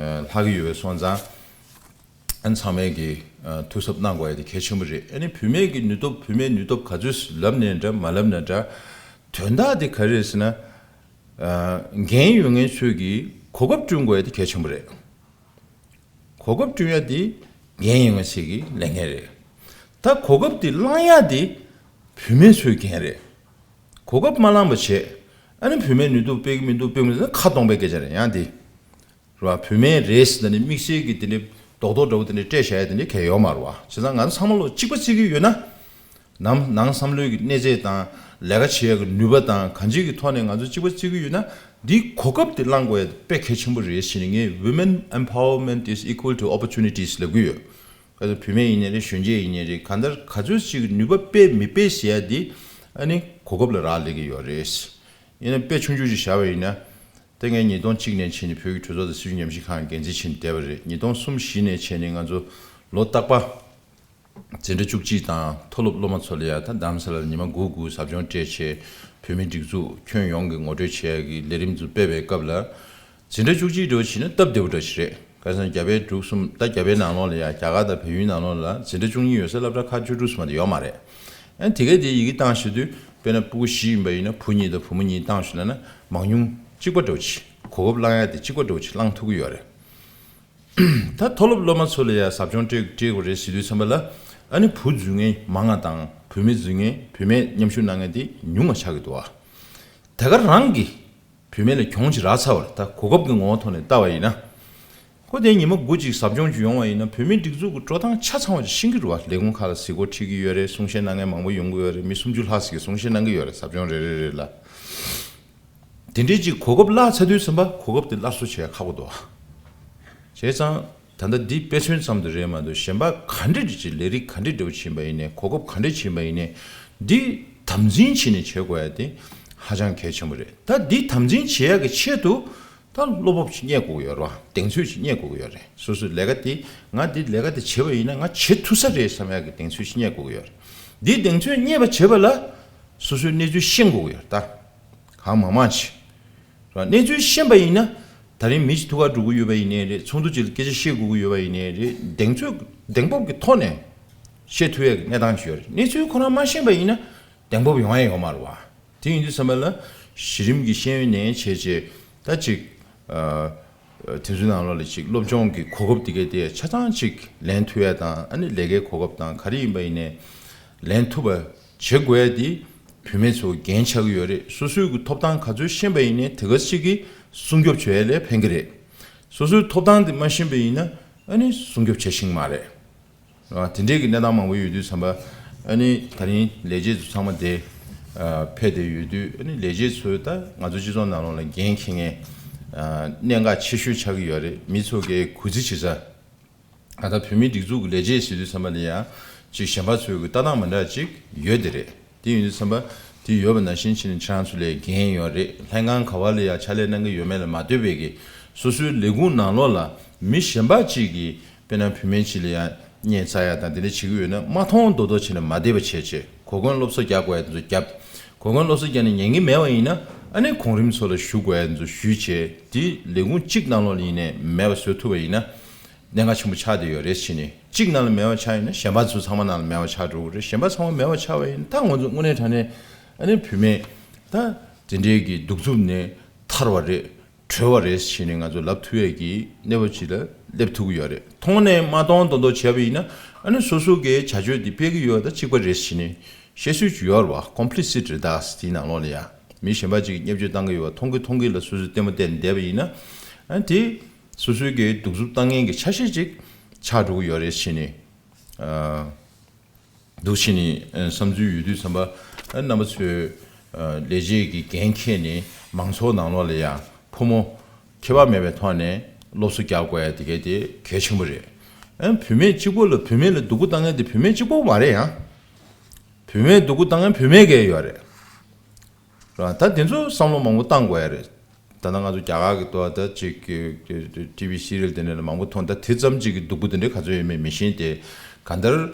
ལྷག་གི་ཡོད་པའི་སོང་ཙང་། ཨ་ནི་ཚང་མས་ཀྱི་ཨ་ཐུགས་གཟབ་གནང་དགོས་ཡ་དེ་གལ་ཆེན་པོ་རེད། ཨ་ནི་བུད་མེད་ཀྱི་ནུས་སྟོབས། བུད་མེད་ནུས་སྟོབས་ག་ཚོད་ལབ་ནའི་འདྲ་མ་ལབ་ནའི་འདྲ། དོན་དག་དེ་ག་རེ་རེད་ཟེར་ན། ཨ་འགན་ཡོད་མཁན་ཚོས་ཀྱི་གོ་སྐབས་བསྐྲུན་དགོས་ཡ་དེ་གལ་ཆེན་པོ་རེད། གོ་སྐབས་བསྐྲུན་ཡ་དེ་འགན་ཡོད་མཁན་ཚོས་ཀྱི་ལས་འགན་རེད། ད་གོ་སྐབས་དེ་བླང་ཡ་དེ་བུད་མེད་ཚོའི་འགན་རེད། གོ་སྐབས་མ་བླངས་པ་བྱས། ཨ་ནི་བུད་མེད་ནུས་སྟོབས་སྤེལ་གི་མི་འདུག་སྤེལ་མི་འདུག་ཁ་སྟོང་པའི་སྐད་ཆ་རེད། ཡང་དེ་རེད་བ། བུད་མེད་རེད་ཟེར་ནས་དམིགས་བསལ་གྱི་དེ་འདྲའི་རྡོག་རྡོག་འདྲ་བོ་དེ་འདྲའི་སྤྲད་བཞག་ཡ་དེ་འདྲའི་གལ་ཡོད་མ་རེད་བ། བྱས་ཙང་ང་ཚོ་ཚང་མ་ལོ་གཅིག་པ་བརྩི་གི་ཡོད་ན། ནང་ནང་བསམ་བློའི་གི་གནས་ཚད་དང་། ལས་ཀ་བྱེད་ཡ་གི་ནུས་པ་དང་། གང་ཅིའི་གི་ཐོག་ནས་ང་ཚོ་གཅིག་པ་བརྩི་གི་ཡོད་ན། འདིའི་གོ་སྐབས་དེ་བླང་དགོས་ཡ་དཔེ་གལ་ཆེན་པོ་རེད་ཟེར་ནས། ངས་Women empowerment is equal to opportunities ལབ་གི་ཡོད། ག་ཚོད་བུད་མེད་ཡིན་ནའི་རེད། གཞོན་སྐྱེས་ཡིན་ནའི་རེད། གང་ལྟར་ག་ཚོད་ཅིག་ནུས་པ་སྤེལ་མི་སྤེལ་ཟེར་ཡ་འདི་ཨ་ནི་གོ་སྐབས་ལ་རག་ལས་ཀྱི་ཡོད་རེད། ཡིན་ན་དཔེ་ཆུང་ཆུང་ཅིག་བཞག་པ་ཡིན་ན། ད་ངས་ཉིས་སྟོང་གཅིག་ནས་བྱས་ནས་བོད་ཀྱི་གྲོས་ཚོགས་དང་སྲིད་བྱུས་ཉམས་ཞིབ་ཁང་འགན་འཛིན་བྱས་ནས་བསྡད་པ་རེད། ཉིས་སྟོང་གསུམ་བཞི་ནས་བྱས་ནས་ང་ཚོ་ལོ་རྟག་པ་འཛིན་གྲྭ་བཅུ་གཅིག་དང་མཐོ་སློབ་སློབ་མ་ཚོ་ལ་ཡ་ད་རྡ་རམ་ས་ལ་ལ་ཉི་མ་དགུ་དགུ་ཟབ་སྦྱོང་སྤྲད་བྱས། བོད་མིའི་སྒྲིག་འཛུགས་ཁྱོན་ཡོངས་ཀྱི་ངོ་སྤྲོད་བྱེད་ཡ་གི་ལས་རིམ་ཚོ་སྤེལ་བའི་སྐབས་ལ། འཛིན་གྲྭ་བཅུ་གཅིག་འདྲ་བོ་བྱས་ན་སྟབས་བདེ་པོ་འདྲ་ཞིག་རེད། ག་རེ་ཟེར་ན་རྒྱ་བལ་འབྲུག་གསུམ། ད་རྒྱ་བལ་ནང་ལོགས་ལ་ཡ། རྒྱ་གར་དང་བལ་ཡུལ་ནང་ལོགས་ལ་འཛིན་གྲྭ་བཅུ་གཉིས་ཡོད་ས་སློབ་གྲྭ་ཁག་བཅུ་དྲུག་ཙམ་མ་གཏོགས་ཡོད་མ་རེད། ཨ་ནི་དེ་གས་དེ་ཡི་གེ་བཏང་ཤེས་དུས། དཔེར་ན་སྤུ་གུ་བཞི་ཡིན་པ་ཡིན་ན། བུ་གཉིས་དང་བུ་མོ་གཉིས་བཏང་ཤེས་ན་ན། མང་ཉུང་གཅིག་པ་འདྲ་བོ་ཅིག་གོ་སྐབས་བླང་ཡ་དེ་གཅིག་པ་འདྲ་བོ་ཅིག་བླང་ཐུབ་ཀྱི་ཡོད་རེད། ད་མཐོ་སློབ་སློབ་མ་ཚོ་ལ་ཡང་ཟབ་སྦྱོང་སྤྲད་སྤྲད་དགོས་རེད་ཟེར་དུས་ཙམ་པ་ལ། ཨ་ནི་བུ་འཛུལ་མཁན་མང་བ་དང་བུད་མེད་འཛུལ་མཁན་བུད་མེད་མཉམ་ཞུགས་གནང་མཁན་དེ་ཉུང་བ་ཆགས་ཀྱི་འདུག་བ། དེ་ག་རང་གི་བུད་མེད་ལ་གྱོང་ཅིག་རག་ཚར་བ་རེད། ད་གོ་སྐབས་ཀྱི་ངོ་བོ་ཐོག་ནས་ལྟ་བ་ཡིན་ན། ཁོ་དེ་ཉི་མ་དགུ་ཅིག་ཟབ་སྦྱོང་ཅིག་ཡོང་བ་ཡིན་ན་བུད་མེད་སྒྲིག་འཛུགས་ཀྱི་འགྲོ་སྟངས་ཆ་ཚང་བ་ཅིག་ཤེས་ཀྱི་རེད་བ། ལས་ཁུངས་ཁག་ལ་གཟིགས་སྐོར་ཁྲིད་ཀྱི་ཡོད་རེད། གསུང་བཤད་གནང་མཁན་མང་པོ་ཡོང་གི་ཡོད་རེད། མི་སུམ་ཅུ་ལྷག་ཙམ་གྱིས་གསུང་བཤད་གནང་གི་ཡོད་རེད། ཟབ་སྦྱོང་རེ་རེ་རེ་ལ། དེ་འདྲའི་ཅིག་གོ་སྐབས་བརླག་ཚར་དུས་ཙམ་པ་གོ་སྐབས་དེ་སླར་གསོ་བྱེད་ཡ་ཁག་པོ་འདུག་བ། བྱས་ཙང་ད་ལྟ་འདི་དཔེ་མཚོན་ཙམ་དུ་རེད་མ་གཏོགས་གཞན་པ་ག་འདྲ་ཅིག་ལས་རིགས་ག་འདྲ་འདྲ་བོ་ཕྱིན་པ་ཡིན་ནའི་གོ་སྐབས་ག་འདྲ་ཕྱིན་པ་ཡིན་ནའི་འདི་དམ་འཛིན་བྱས་ནས་བྱེད་དགོས་ཡ་དེ་ཧ་ཅང་གལ་ཆེན་པོ་རེད། ད་འདི་དམ་འཛིན་བྱེད་ཡ་གི་ཆེད་དུ་ད་བློ་སྤོབས་ཅིག་རྙེད་དགོས་ཀྱི་ཡོད་རེད་བ། གདེང་ཚོད་ཅིག་རྙེད་དགོས་ཀྱི་ཡོད་རེད། སོ་སོའི་ལས་ཀ་དེ་ང་འདི་ལས་ཀ་དེ་བྱེད་པ་ཡིན་ན་ང་བྱེད་ཐུབ་ས་རེད་བསམ་ཡ་གི་གདེང་ཚོད་ཅིག་རྙེད་དགོས་ཀྱི་ཡོད་རེད། འདི་གདེང་ཚོད་རྙེད་པ་བྱེད་པ་ལ་སོ་སོའི་གནས་ཚུལ་ཤེས་དགོས་ཀྱི་ཡོད་རེད། ད་གང་མང་མང་ཅིག་རེད་བ། གནས་ཚུལ་ཤེས་པ་ཡིན་ན་ད་རིང་མི་ཅིག་ཐུག་ག་འགྲོ་གི་ཡོད་པ་ཡིན་ནའི་རེད། ཚོགས་འདུ་ཅིག་ལ་སྐད་ཆ་བཤད་དགོས་ཀྱི་ཡོད་པ་ཡིན་ནའི་རེད། གདེང་ཚོད་གདེང་སྤོབས་ཀྱི་ཐོག་ནས་བཤད་ཐུབ་ཡ་གི་གནས་སྟངས་ཅིག་ཡོད་རེད། གནས་ཚུལ་ཁོ་རང་མ་ཤེས་པ་ཡིན་ན་གདེང་སྤོབས་ཡོང་ཡ་ཡོད་མ་རེད་བ། དེ་ཡིན་དུས་ཙམ་པ་ལ་གཞི་རིམ་གྱི་ཤེས་ཡོན་ནན་བྱས་བྱས་ད་ཅིག་ཨ། དེ་ཚོའི་ནང་ལོགས་ལ་ཅིག་སློབ་སྦྱོང་གི་གོ་སྐབས་དེ་གའི་དེ་ཆ་ཚང་ཅིག་ལེན་ཐུབ་ཡ་དང་། ཨ་ནི་ལས་ཀའི་གོ་སྐབས་དང་ག་རེ་ཡིན་པ་ཡིན་ནའི་ལེན་ཐུབ་པ་བྱེད་དགོས་ཡ་དེ་བུད་མེད་ཚོ་འགན་ཆགས་ཀྱི་ཡོད་རེད། སོ་སོའི་གི་ཐོབ་ཐང་ག་ཚོད་ཤེས་པ་ཡིན་ནའི་དེ་ག་ཅིག་གིས་སྲུང་སྐྱོབ་བྱེད་ཡ་ལ་ཕན་གི་རེད། སོ་སོའི་ཐོབ་ཐང་དེ་མ་ཤེས་པ་ཡིན་ན་ཨ་ནི་སྲུང་སྐྱོབ་བྱེད་ཤེས་ཀྱི་མ་རེད། ཨ། དེ་འདྲའི་གི་གནས་སྟངས་མང་པོ་ཡོད་དུས་ཙམ་པ། ཨ་ནི་ད་རིང་ལས་བྱེད་ཚོ་ཚང་མ་དེ་ཨ་ཕེབས་བསྡད་ཡོད་དུས། ཨ་ནི་ལས་བྱེད་ཚོས་ད་ང་ཚོ་སྤྱི་ཚོགས་ནང་ལོགས་ལ་འགན་འཁྱེར་མཁན་ཨ་གནད་འགག་ཆེ་ཤོས་ཆགས་ཀྱི་ཡོད་རེད། མི་ཚོ་གིས་གུས་བརྩི་བྱེད་ས། ད་ལྟ་བུད་མེད་སྒྲིག་འཛུགས་ཀྱི་ལས་བྱེད་ཟེར་དུས་ཙམ་པ་ལ་ཡང་ཅིག་གཞན་པ་ཚོའི་གི་ལྟ་སྟངས་མི་འདྲ་ཅིག་ཡོད་དེ་རེད། དེ་ཡིན་དུས་ཙམ་པ་དེ་ཡོད་པ་ནང་བཞིན་བྱས་ནས་ཁྱེད་རང་ཚོ་ལ་འགན་ཡོད་རེད། ལྷན་ཁང་ག་བ་ལ་ཡང་ཕྱག་ལས་གནང་གི་ཡོད་མེད་ལ་མ་ལྟོས་པའི་གི་སོ་སོའི་ལས་ཁུངས་ནང་ལོགས་ལ་མི་གཞན་པ་ཅིག་གིས་དཔེར་ན་བུད་མེད་ཅིག་ལ་ཡང་བརྙས་བཅག་ཡ་དང་དེ་འདྲ་བྱེད་ཀྱི་ཡོད་ན་མ་མཐོང་མདོག་མདོག་བྱས་ནས་མ་བསྡད་པ་བྱས་བྱས། གོ་སྐོན་སློབ་གསོ་རྒྱག་དགོས་ཡ་དེ་ཚོ་རྒྱབ། གོ་སྐོན་སློབ་གསོ་རྒྱག་ནས་ཉན་གྱི་མེད་པ་ཡིན་ན་ཨ་ནི་གོང་རིམ་ཚོ་ལ་ཞུ་དགོས་ཡ་དེ་ཚོ་ཞུས་བྱས། དེ་ལས་ཁུངས་གཅིག་ནང་ལོགས་ལ་ཡིན་ནའི་མེད་པ་བཟོ་ཐུབ་པ་ཡིན་ན། གནད་འགག་ཆེན་པོ་ཆགས་བསྡད་ཡོད་རེད་བྱས་ནས། གཅིག་ནང་ལ་མེད་པ་ཆགས་ཡོད་ན་གཞན་པ་ཚོ་ཚང་མ་ནང་ལ་མེད་པ་ཆགས་འགྲོ་གི་རེད། གཞན་པ་ཚང་མ་མེད་པ་ཆགས་པ་ཡིན་ན་ད་ང་ཚོ་དངོས་གནས་དྲང་གནས་ཨ་ནི་བུད་མེད་ད་དེ་འདྲའི་གི་གདུག་རྩུབ་ནས་ཐར་བ་རེད། གྲོལ་བ་རེད་བྱས་ནས་ང་ཚོ་ལབ་ཐུབ་ཡས་ཀྱི་གནས་བབ་ཅིག་ལ་སླེབས་ཐུབ་ཀྱི་ཡོད་རེད། མཐོང་ནས་མ་མཐོང་མདོག་མདོག་བྱས་པ་ཡིན་ན་ཨ་ནི་སོ་སོ་གིས་བྱ་སྤྱོད་འདི་སྤེལ་གྱི་ཡོད་ད་གཅིག་པ་རེད་བྱས་ནས་བཤད་སྲོལ་ཅིག་ཡོད་རེད་བ། ཀོམ་པི་ལི་སི་ཊི་རེད་ད། དེའི་ནང་ལོགས་ལ་ཡ་མི་གཞན་པ་ཅིག་བརྙས་བཅོས་བཏང་གི་ཡོད་པ་མཐོང་གི་མཐོང་གི་ལ་སོ་སོས་ལྟད་མོ་བལྟས་ནས་བསྡད་པ་ཡིན་ན། ཨ་ནི་དེ་སོ་སོའི་གི་གདུག་རྩུབ་བཏང་མཁན་གྱི་ཆ་ཤས་ཅིག་ཆགས་འགྲོ་གི་ཡོད་རེད་བྱས་ནས། ཨ། འདུག་བྱས་ནས་ཨ་བསམ་ཚུལ་ཡོད་དུས་ཙམ་པ། ཨ་རྣམ་པ་ཚོས་ཨ་ལས་བྱེད་ཀྱི་འགན་འཁྱེར་ནས་མང་ཚོགས་ནང་ལོགས་ལ་ཡང་ཕོ་མོ་ཁྱད་པར་མེད་པའི་ཐོག་ནས་སློབ་གསོ་རྒྱག་དགོས་ཡ་དེ་གལ་ཏེ་གལ་ཆེན་པོ་རེད། ཨ་བུད་མེད་གཅིག་པོ་ལ་བུད་མེད་ལ་སྡུག་པོ་བཏང་མཁན་དེ་བུད་མེད་གཅིག་པོ་མ་རེད་ཡང་། བུད་མེད་སྡུག་པོ་བཏང་མཁན་བུད་མེད་གས་ཡོད་རེད། རང་ད་དེ་ཚོ་བསམ་བློ་མང་པོ་བཏང་དགོས་ཡ་རེད། ད་ལྟ་ང་ཚོ་རྒྱ་གར་གྱི་ཐོག་ད་ཅིག་གི་ཊི་ཝི་སི་རི་ཡལ་དེ་འདྲ་ལ་མང་པོ་མཐོང་། ད་དེ་ཙམ་ཅིག་གི་སྡུག་པོ་དེ་འདྲ་ག་ཚོད་ཡོད་མེད་མི་ཤེས་ཏེ། གང་ལྟར་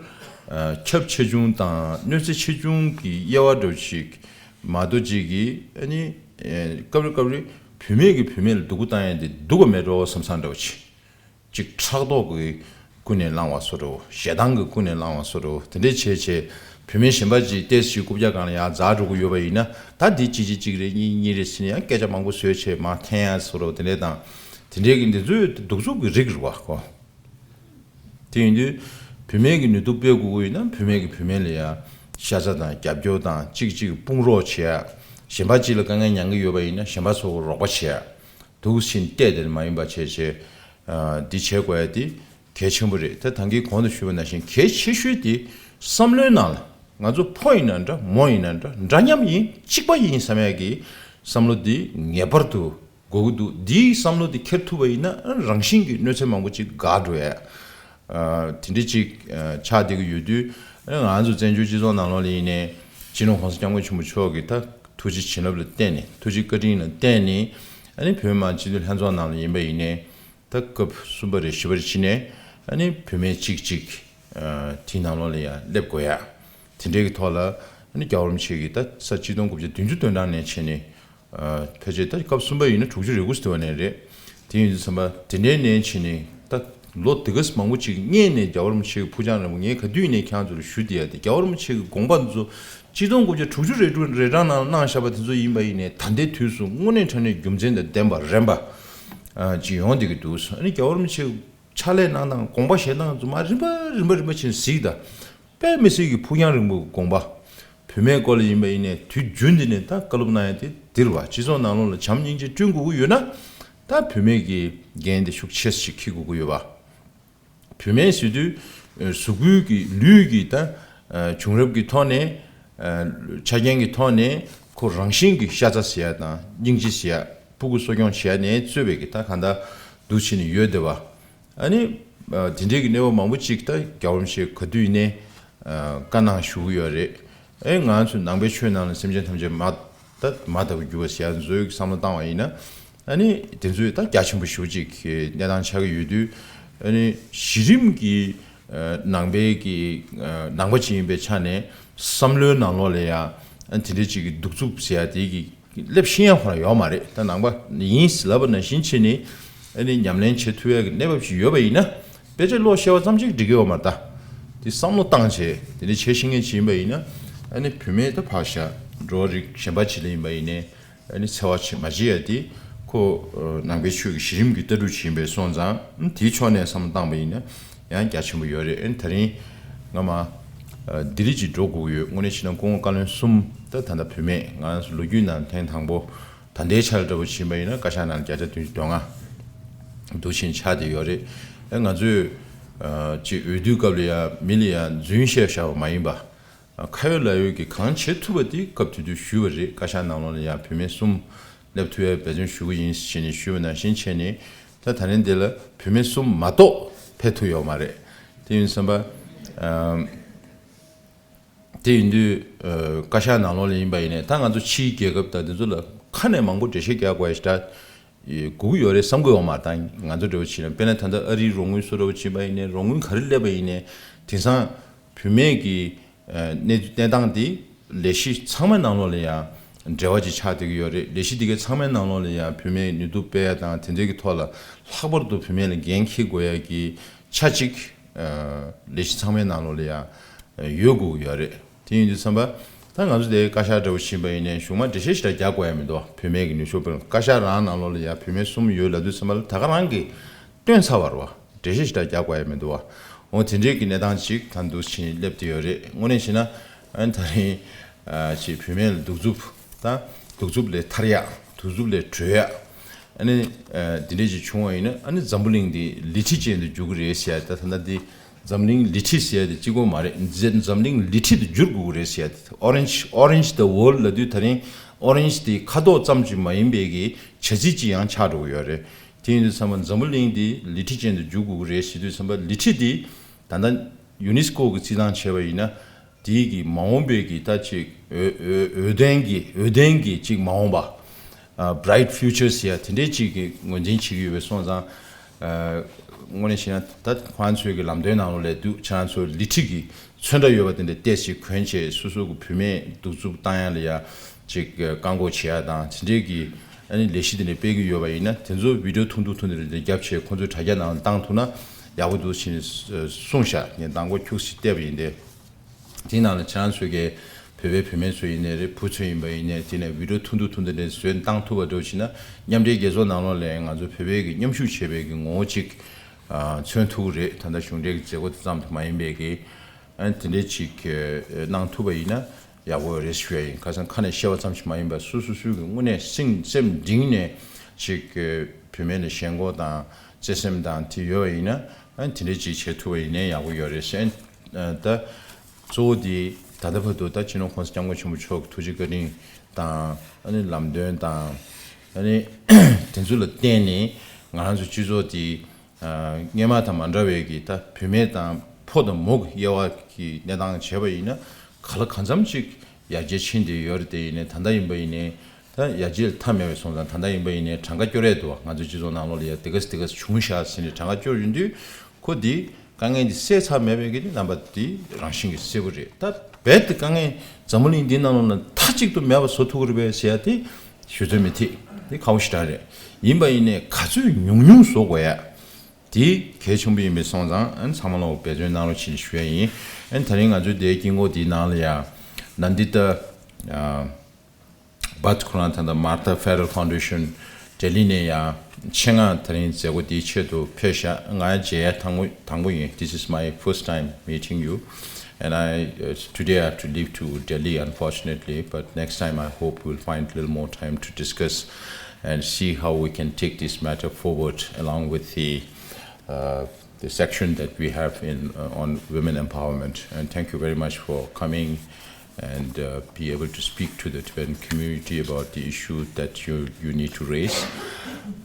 ཨ་ཁྱབ་ཆེ་ཆུང་དང་གནོད་འཚེ་ཆེ་ཆུང་གི་དབྱེ་བ་འདྲ་བོ་ཞིག་མ་གཏོགས་ཅིག་གི་ཨ་ནི་ཨེ་སྐབས་རེ་སྐབས་རེ་བུད་མེད་ཀྱིས་བུད་མེད་ལ་སྡུག་པོ་བཏང་ཡ་དེ་སྡུག་ག་མེད་འགྲོ་བསམ་བསམ་འདྲ་བོ་ཅིག་ཅིག་ཕྲག་དོག་གི་ཀུན་ནས་བསླངས་པ་བཟོ་འདྲ་བོ། ཞེ་སྡང་གི་ཀུན་ནས་བསླངས་པ་བཟོ་འདྲ་བོ། དེ་འདྲས་བྱས་བྱས་བུད་མེད་གཞན་པ་ཅིག་ཏོག་ཙམ་རྐུབ་བཀྱག་སྒང་ལ་ཡར་འཛེགས་འགྲོ་གི་ཡོད་པ་ཡིན་ན། ད་འདི་གཅིག་གཅིག་གཅིག་རེད། གཉིས་གཉིས་རེད་ཟེར་ནས་ཡང་སྐད་ཆ་མང་པོ་བཟོས་བྱས་མར་འཐེན་ཡ་བཟོ་འདྲ་བོ་དེ་འདྲས་དང་། དེ་འདྲས་ཀྱི་འདི་ཚོའི་གདུག་རྩུབ་ཀྱི་རིགས་རེད་བ་ཁོ། དེ་ཡིན་དུས་བུད་མེད་ཀྱིས་ནུས་སྟོབས་སྤེལ་དགོས་ཀྱི་ཡོད་ན་བུད་མེད་ཀྱིས་བུད་མེད་ལ་ཡ་ཤ་ཚ་དང་རྒྱབ་སྐྱོར་དང་། གཅིག་གཅིག་དཔུང་རོགས་བྱེད་ཡ། གཞན་པ་གཅིག་ལ་དཀའ་ངལ་མྱངས་ཀྱི་ཡོད་པ་ཡིན་ན་གཞན་པ་ཚོ་རོགས་པ་བྱེད་ཡ། འདུག་བཞིན་བལྟས་དེ་མ་ཡིན་པ་བྱས་བྱས། ཨ་འདི་བྱེད་དགོས་ཡ་དེ་གལ་ཆེན་པོ་རེད། ད་ད་གིན་གོང་དུ་ཞུས་པ་ནང་བཞིན་གལ་ཆེ་ཤོས་དེ་བསམ་བློའི་ནང་ལ་ང་ཚོ་ཕོ་ཡིན་ན་འདྲ་མོ་ཡིན་ན་འདྲ་འདྲ་མཉམ་ཡིན་གཅིག་པ་ཡིན་བསམ་ཡ་གི་བསམ་བློ་དེ་ངེས་པར་དུ་དགོས་ཀྱི་འདུག་འདིའི་བསམ་བློ་དེ་འཁྱེར་ཐུབ་པ་ཡིན་ན་རང་བཞིན་གྱིས་གནོད་འཚེ་མང་པོ་ཅིག་འགག་འགྲོ་ཡ། ཨ་དེ་འདྲ་ཅིག་ཨ་ཆགས་བསྡད་ཀྱི་ཡོད་དུས། ཨ་ང་ཚོ་བཙན་བྱོལ་སྤྱི་ཚོགས་ནང་ལོགས་ལ་ཡིན་ནའི་སྤྱི་ནོར་༸གོང་ས་༸སྐྱབས་མགོན་ཆེན་པོ་མཆོག་གི་ད་ཐུགས་རྗེ་བྱིན་རླབས་ལ་བརྟེན་ནས་ཐུགས་རྗེ་བཀའ་དྲིན་ལ་བརྟེན་ནས། ཨ་ནི་བོད་མི་མང་སྤྱི་འཐུས་ལྷན་ཚོགས་ནང་ལ་ཡིན་པ་ཡིན་ནའི་ད་སྐབས་གསུམ་པ་རེད་བཞི་པ་རེད་བྱས་ནས། ཨ་ནི་བུད་མེད་གཅིག་གཅིག་ཨ་དེའི་ནང་ལོགས་ལ་ཡང་སླེབས་དགོས་ཡ། དེ་འདྲའི་གི་ཐོག་ལ་ཨ་ནི་རྒྱལ་བ་རིན་པོ་ཆེ་གིས་ད་ས་གཅིག་སྟོང་དགུ་བརྒྱ་བདུན་ཅུ་དོན་གྲངས་ནས་བྱས་ནས། ཨ་ཕལ་ཆེར་ད་སྐབས་གསུམ་པ་ཡིན་ན་དྲུག་ཅུ་རེ་དགུ་ཟེར་བ་ནས་རེད། དེ་ཡིན་དུས་ཙམ་པ་དེ་འདྲའི་ནས་བྱས་ནས་ད་ལོ་དེ་ག་ཙམ་མང་པོ་ཅིག་སྔོན་ནས་རྒྱལ་བ་རིན་པོ་ཆེ་གི་ཕུགས་རྒྱང་རིང་པོ། ངས་ག་དུས་ནས་ཁྱེད་རང་ཚོ་ལ་ཞུ་བསྡད་ཡ་དེ། རྒྱལ་བ་རིན་པོ་ཆེ་གི་དགོངས་པ་འདི་ཚོ་གཅིག་སྟོང་དགུ་བརྒྱ་དྲུག་ཅུ་རེ་དྲུག་རེ་གྲངས་ནང་གནང་བཞག་པ་དེ་ཚོ་ཡིན་པ་ཡིན་ནའི་ད་ལྟའི་དུས་སུ་དངོས་གནས་དྲང་གནས་རྒྱུ་མཚན་དང་ལྡན་པ་རན་པ་ཨ་ཅིག་ཡོང་བསྡད་ཀྱི་འདུག་ཨ་ནི་རྒྱལ་བ་རིན་པོ་ཆེ་ ཕྱག་ལས་གནང་སྟངས་དགོངས་པ་བཞེས་སྟངས་ཚོ་མར་རིམ་པ་རིམ་པ་རིམ་པ་བྱས་ནས་གཟིགས་དང་། དཔེ་མི་སྲིད་ཀྱི་ཕུགས་རྒྱང་རིང་པོའི་དགོངས་པ། བུད་མེད་སྐོར་ལ་ཡིན་པ་ཡིན་ནའི་དུས་རྒྱུན་འདི་ནས་ད་བཀའ་སློབ་གནང་ཡ་དེ་འདིར་བ། སྤྱི་ཚོགས་ནང་ལོགས་ལ་བྱམས་སྙིང་རྗེ་བསྐྲུན་དགོས་ཀྱི་ཡོད་ན། ད་བུད་མེད་ཀྱི་འགན་དེ་ཤུགས་ཆེ་ཞིག་འཁྱེར་དགོས་ཀྱི་ཡོད་པ། བུད་མེད་ཟེར་དུས་གཟུགས་པོའི་གི་ལུས་ཀྱི་ད་བྱུང་རབས་ཀྱི་ཐོག་ནས། ཆ་རྐྱེན་གྱི་ཐོག་ནས་ཁོ་རང་བཞིན་གྱི་ཤ་ཚ་ཟེར་ཡ་དང་སྙིང་རྗེ་ཟེར་ཡ། ཕྲུ་གུ་གསོ་སྐྱོང་བྱེད་ཡ་ནས་གཙོས་པའི་གི་ད་གང་ལྟར་འདུག་བྱས་ནས་ཡོད་བསྡད་པ། ཨ་ནི། དེ་འདྲའི་གི་གནས་བབ་མང་པོ་ཅིག་ད་རྒྱལ་བ་རིན་པོ་ཆེ་ག་དུས་ཡིན་ནའི་བཀའ་གནང་ཞུ་གི་ཡོད་རེད། ཨེ་ང་ཚོ་ནང་པའི་ཆོས་ནང་ལ་སེམས་ཅན་ཐམས་ཅད་མ་ད་མ་ལྟ་བུར་གྱུར་པ་ཟེར་ཡ་བཟོའི་བསམ་བློ་བཏང་བ་ཡིན་ན། ཨ་ནི་དེ་ཚོས་ད་རྒྱ་ཆེན་པོ་ཞེ་པོ་ཅིག་གི་གནས་སྟངས་ཆགས་ཀྱི་ཡོད་དུས། ཨ་ནི་གཞི་རིམ་གྱི་ནང་པའི་གི་ནང་པ་ཅིག་ཡིན་པའི་ཆ་ནས་བསམ་བློའི་ནང་ལོགས་ལ་ཡ་ཨ་དེ་འདྲའི་ཅིག་གི་གདུག་རྩུབ་ཟེར་ཡ་དེ་གི་སླེབས་ཤེས་ཡ་ཁོ་རང་ཡོད་མ་རེད། ད་ནང་པ་ཡིན་ཟེར་ལབ་པ་ནང་བཞིན་བྱས་ནས་ཨ་ནི་ཉམས་ལེན་བྱེད་ཐུབ་ཡ་གི་གནས་བབ་ཅིག་ཡོད་པ་ཡིན་ན། དཔེ་ཆ་ཀློག་ཤེས་པ་ཙམ་ཅིག་འགྲིག་གི་ཡོད་མ་རེད་ད། དེ་བསམ་བློ་བཏང་བྱས་དེ་འདྲ་བྱེད་ཤེས་མཁན་ཅིག་ཡིན་པ་ཡིན་ན། ཨ་ནི་བུད་མེད་ད་ཕར་བཞག་འགྲོ་བ་རིགས་གཞན་པ་ཅིག་ལ་ཡིན་པ་ཡིན་ནའི་ཨ་ནི་འཚེ་བ་བྱེད་མ་བྱེད་ཡ་དེ་ཁོ་ནང་པའི་ཆོས་ཀྱི་གཞི་རིམ་གྱི་ལྟ་གྲུབ་ཅིག་ཡིན་པའི་སོང་ཙང་དེའི་ཕྱོགས་ནས་བསམ་བློ་བཏང་པ་ཡིན་ན་ཡང་རྒྱ་ཆེན་པོ་ཡོད་རེད། ཨ་ནི་ད་རིང་ང་མ་ལྡི་ལི་ཅིག་འགྲོ་དགོས་ཀྱི་ཡོད། དངོས་གནས་བྱས་ན་སྐུ་ངོ་བཀའ་བློན་གསུམ་ད་ད་ལྟ་བུད་མེད་ང་ཚོ་ལོ་རྒྱུས་ནང་ཐེངས་དང་པོ། ད་ལྟའི་ཆར་འདྲ་པོ་ཕྱིན་པ་ཡིན་ན་བཀའ་ཤག་ནང་བརྒྱ་ཆ་བདུན་ཅུ་དོན་ལྔ་འདུག་ཕྱིན་ཆགས་བསྡད་ཡོད་རེད། ཨ་ང་ཚོས་ཨ་ཅིག་འོས་བསྡུའི་སྐབས་ལ་ཡང་མི་ལ་ཡང་རྫུན་བཤད་བཞག་པ་མ་ཡིན་པ། ཨ་ཁ་ཡོད་ལག་ཡོད་ཀྱིས་གང་བྱེད་ཐུབ་པ་དེ་སྐབས་དེ་དུས་ཞུས་པ་རེད། བཀའ་ཤག་ནང་ལོགས་ལ་ཡང་བུད་མེད་གསུམ་སླེབས་ཐུབ་ཡའི་འབད་བརྩོན་ཞུ་གི་ཡིན་ཞེས་ནས་ཞུས་པ་ནང་བཞིན་བྱས་ནས་ད་ད་ལན་འདི་ལ་བུད་མེད་གསུམ་མ་གཏོགས་ཕེབས་ཐུབ་ཡོད་མ་རེད། དེ་ཡིན་ཙམ་པ། ཨ། དེ་ཡིན་དུས་ཨ་བཀའ་ཤག་ནང་ལོགས་ལ་ཡིན་པ་ཡིན་ནའི་ད་ང་ཚོ་ཕྱིའི་རྒྱལ་ཁབ་དང་དེ་ཚོ་ལ་ཁ་ནས་མང་པོ་འགྲེལ་བཤད་རྒྱག་དགོས་ཡ་ཞིག་ད་དགོས་ཀྱི་ཡོད་རེད་བསམ་གྱི་ཡོད་མ་རེད། ད་ང་ཚོ་འདྲ་བོ་བྱས་ན་དཔེར་ན་ད་ལྟ་ཨ་རིའི་རོགས་དངུལ་བཟོ་འདྲ་བོ་བྱས་པ་ཡིན་ནའི་རོགས་དངུལ་ག་རེ་སླེབས་པ་ཡིན་ནའི་དེང་སང་བུད་མེད་ཀྱི་ཨ་གནས་གནས་སྟངས་དེ་ལས་གཞི་ཚང་མའི་ནང་ལོགས་ལ་ཡང་འབྲེལ་བ་ཅིག་ཆགས་བསྡད་ཀྱི་ཡོད་རེད། ལས་གཞི་དེ་གའི་ཚང་མའི་ནང་ལོགས་ལ་ཡང་བུད་མེད་ནུས་སྟོབས་སྤེལ་ཡ་དང་དེ་འདྲའི་གི་ཐོག་ལ་ལྷག་པར་དུ་བུད་མེད་ལ་འགན་འཁྱེར་དགོས་ཡ་གི་ཆ་གཅིག་ཨ་ལས་གཞི་ཚང་མའི་ནང་ལོགས་ལ་ཡང་ཡོད་དགོས་ཀྱི་ཡོད་རེད། དེ་ཡིན་དུས་ཙམ་པ། ད་ང་ཚོ་དེ་བཀའ་ཤག་འདྲ་བོ་ཕྱིན་པ་ཡིན་ནའི་གཞུག་མ་འགྲེལ་བཤད་ཞིག་ད་རྒྱག་དགོས་ཡ་མི་འདུག་བུད་མེད་ཀྱི་ནུས་ཤུགས་སྤེལ་བཀའ་ཤག་རང་ནང་ལོགས་ལ་ཡ་བུད་མེད་གསུམ་ཡོད་ལབ་དུས་ཙམ་པ་ལ་ད་ག་རང་གིས་བཏོན་ཚར་བ་རེད་བ། འགྲེལ་བཤད་ཞིག་ད་རྒྱག་དགོས་ཡ་མི་འདུག་བ། འོ་དེ་འདྲའི་གི་གནས་སྟངས་ཅིག་ད་འདུག་ཕྱིན་སླེབས་བསྡད་ཡོད་རེད། དངོས་གནས་བྱས་ན་ཨ་ནི་ད་རིང་ཨ་ཅིག་བུད་མེད་ལ་གདུག་རྩུབ་དང་གདུག་རྩུབ་ལས་ཐར་ཡ། གདུག་རྩུབ་ལས་གྲོལ་ཡ། ཨ་ནི་ཨ་འདི་འདྲས་ཅིག་བྱུང་བ་ཡིན་ན་ཨ་ནི་འཛམ་བུ་གླིང་འདི་ལི་ཁྲི་ཅན་དུ་འགྱུར་གི་རེད་ཟེར་ཡ། ད་ད་ལྟ་འདི་འཛམ་གླིང་ལི་ཁྲི་ཟེར་ཡ་དེ་གཅིག་པོ་མ་རེད། འཛམ་འཛམ་གླིང་ལི་ཁྲི་དུ་འགྱུར་དགོས་ཀྱི་རེད་ཟེར་ཡ་དེ། Orange Orange the World ལབ་དུས་ད་རིང་Orange དེ་ཁ་དོག་ཙམ་ཅིག་མ་ཡིན་པའི་གི་བྱ་ཚིག་ཅིག་ཡང་ཆགས་འགྲོ་གི་ཡོད་རེད། དེ་ཡིན་དུས་ཙམ་པ་འཛམ་བུ་གླིང་འདི་ལི་ཁྲི་ཅན་དུ་འགྱུར་དགོས་ཀྱི་རེད་ཟེར་དུས་ཙམ་པ་ལི་ཁྲི་འདི་ད་ལྟ་ཡུ་ནེ་སི་ཀོ་གི་རྩིས་ཐང་བྱས་པ་ཡིན་ན། དེའི་གི་མ་འོངས་པའི་གི་ད་ཅིག་འོས་འོས་འོས་ལྡན་གྱི་འོས་ལྡན་གྱི་ཅིག་མ་འོངས་པ། ཨ་Bright Futures ཟེར་ཡ་དེ་འདྲའི་ཅིག་གི་ངོས་འཛིན་བྱེད་ཀྱི་ཡོད་པའི་སོང་ཙང་། ཨ་དངོས་གནས་བྱས་ན་ད་ཁོང་ཚོའི་གི་ལམ་སྟོན་ནང་ལོགས་ལས་འདུག་ཁྱེད་རང་ཚོ་ལི་ཁྲི་གི་ཚོན་ཁྲ་ཡོད་པ་དེ་འདྲ་ཏོག་ཙམ་ཅིག་གོན་བྱས་སོ་སོ་གི་བུད་མེད་གདུག་རྩུབ་བཏང་ཡ་ལ་ཡ་ཅིག་བཀག་འགོག་བྱེད་ཡ་དང་དེ་འདྲའི་གི་ཨ་ནི་ལས་གཞི་དེ་འདྲ་སྤེལ་གྱི་ཡོད་པ་ཡིན་ན་དེ་ཚོ་བི་ཌིའོ་ཐུང་ཐུང་ཐུང་དེ་འདྲ་རྒྱབ་བྱས་ཁོང་ཚོའི་དྲ་རྒྱ་ནང་ལ་བཏང་ཐུབ་ན་ཡག་པོ་འདུག་ཕྱིན་གསུངས་ཤག་ངས་མདང་དགོང་ཁྱུག་ཙམ་བལྟས་པ་ཡིན་ཏེ། དེའི་ནང་ལ་ཁྱེད་རང་ཚོའི་གི་བོད་པའི་བུད་མེད་ཚོ་ཡིན་ནའི་རེད། བུ་ཚོ་ཡིན་པ་ཡིན་ནའི་དེ་ནས་བི་ཌིའོ་ཐུང་ཐུང་ཐུང་ཐུང་དེ་བཟོས་བཏང་ཐུབ་པ་འདྲ་བོ་བྱས་ན་མཉམ་འབྲེལ་རྒྱལ་ཚོགས་ནང་ལོགས་ལ་ང་ཚོ་བོད་པའི་གི་མཉམ་ཞུགས་བྱས་པའི་གི་ངོ་བོ་ཅིག་ཨ་མཚོན་ཐུབ་ཀྱི་རེད། ད་ལྟ་གཞུང་འབྲེལ་གྱི་མཛད་སྒོ་དེ་ཙམ་དུ་མ་ཡིན་པའི་གི་ཨ་དེ་འདྲའི་ཅིག་གནང་ཐུབ་པ་ཡིན་ན་ཡག་པོ་རེད་ཞུ་ཡ་ཡིན། ཁ་སང་ཁ་ནས་བཤད་པ་ཙམ་ཞིག་མ་ཡིན་པར་སོ་སོ་སོའི་གི་དངོས་གནས་སེམས་སེམས་གཏིང་ནས་ཅིག་བུད་མེད་ལ་ཞེན་ཁོག་དང་བརྩེ་སེམས་དང་དེ་ཡོད་པ་ཡིན་ན་ཨ་དེ་འདྲའི་ཅིག་བྱེད་ཐུབ་པ་ཡིན་ནའི་ཡག་པོ་ཡོད་རེད་ཟེར། ད་གཙོ་བོ་དེ་ད་ལྟ་བར་དུ་ད་སྤྱི་ནོར་༸གོང་ས་༸སྐྱབས་མགོན་ཆེན་པོ་མཆོག་གི་ཐུགས་རྗེ་བཀའ་དྲིན་དང་ཨ་ནི་ལམ་སྟོན་དང་ཨ་ནི་དེ་ཚོ་ལ་བརྟེན་ནས་ང་རང་ཚོ་སྤྱི་ཚོགས་དེ་སྔོན་མ་དང་མ་འདྲ་བའི་གི་ད་བུད་མེད་དང་ཕོ་དང་མོ་གི་དབྱེ་བ་གི་གནས་སྟངས་བྱས་པ་ཡིན་ན་ག་ལ་གང་འཚམ་ཅིག་ཡར་རྒྱས་ཕྱིན་བསྡད་ཡོད་རེད། དེ་ཡིན་ནའི་ད་ལྟ་ཡིན་པ་ཡིན་ནའི། ད་ཡར་རྒྱས་ལ་མཐའ་མེད་པའི་སོང་ཙང་ད་ལྟ་ཡིན་པ་ཡིན་ནའི་གྲངས་ཀ་སྐྱོར་ཡས་འདུག་བ། ང་ཚོའི་སྤྱི་ཚོགས་ནང་ལོགས་ལ་ཡ་དེ་ག་སེ་དེ་ག་སེ་བྱུང་ཤག་ཟེར་ནས་གྲངས་ཀ་སྐྱོར་ཡོང་དུས་ཁོ་འདི་དཀའ་ངལ་འདི་སེལ་ཚར་མེད་པའི་གི་ནི་རྣམ་པ་འདི་རང་བཞིན་གྱི་གསལ་པོ་རེད། ད་རྦད་དེ་དཀའ་ངལ་འཛམ་བུ་གླིང་འདིའི་ནང་ལོགས་ན་མཐའ་གཅིག་ཏུ་མེད་པ་བཟོ་ཐུབ་ཀྱི་རེད་པས་ཟེར་ཡ་དེ་ཞུ་ཚོད་མི་ཐིག་དེ་ཁག་པོ་ཞེ་དྲག་རེད། ཡིན་པ་ཡིན་ནའི་ག་ཚོད་ཉུང་ཉུང་བཟོ་དགོས་ཡ་དེ་གལ་ཆེན་པོ་ཡིན་པའི་སོང་ཙང་ཨ་ནི་ཚང་མ་ལ་འབད་བརྩོན་གནང་རོགས་བྱེད་ཞུ་ཡ་ཡིན། ཨ་ནི་ད་རིང་ང་ཚོའི་དེའི་དཀྱིལ་འཁོར་འདིའི་ནང་ལ་ཡ་ནན་དི་ཏ་ཨ། བཱཐ་ཁོ་རང་ད་ལྟ་Martha Federal Foundation ལྡི་ལི་ནས་ཡང་ ཆེད་མངགས་དེ་རིང་མཛད་སྒོ་འདིའི་ཆེད་དུ་ཕེབས་ཤག་ང་མཇལ་ཡ་དང་པོ་དང་པོ་ཡིན། This is my first time meeting you, and I, uh, today I have to leave too early, unfortunately, but next time I hope we'll find a little more time to discuss and see how we can take this matter forward along with the, uh, the section that we have in, uh, on women empowerment. And thank you very much for coming and, uh, be able to speak to the Tibetan community about the issue that you, you need to raise.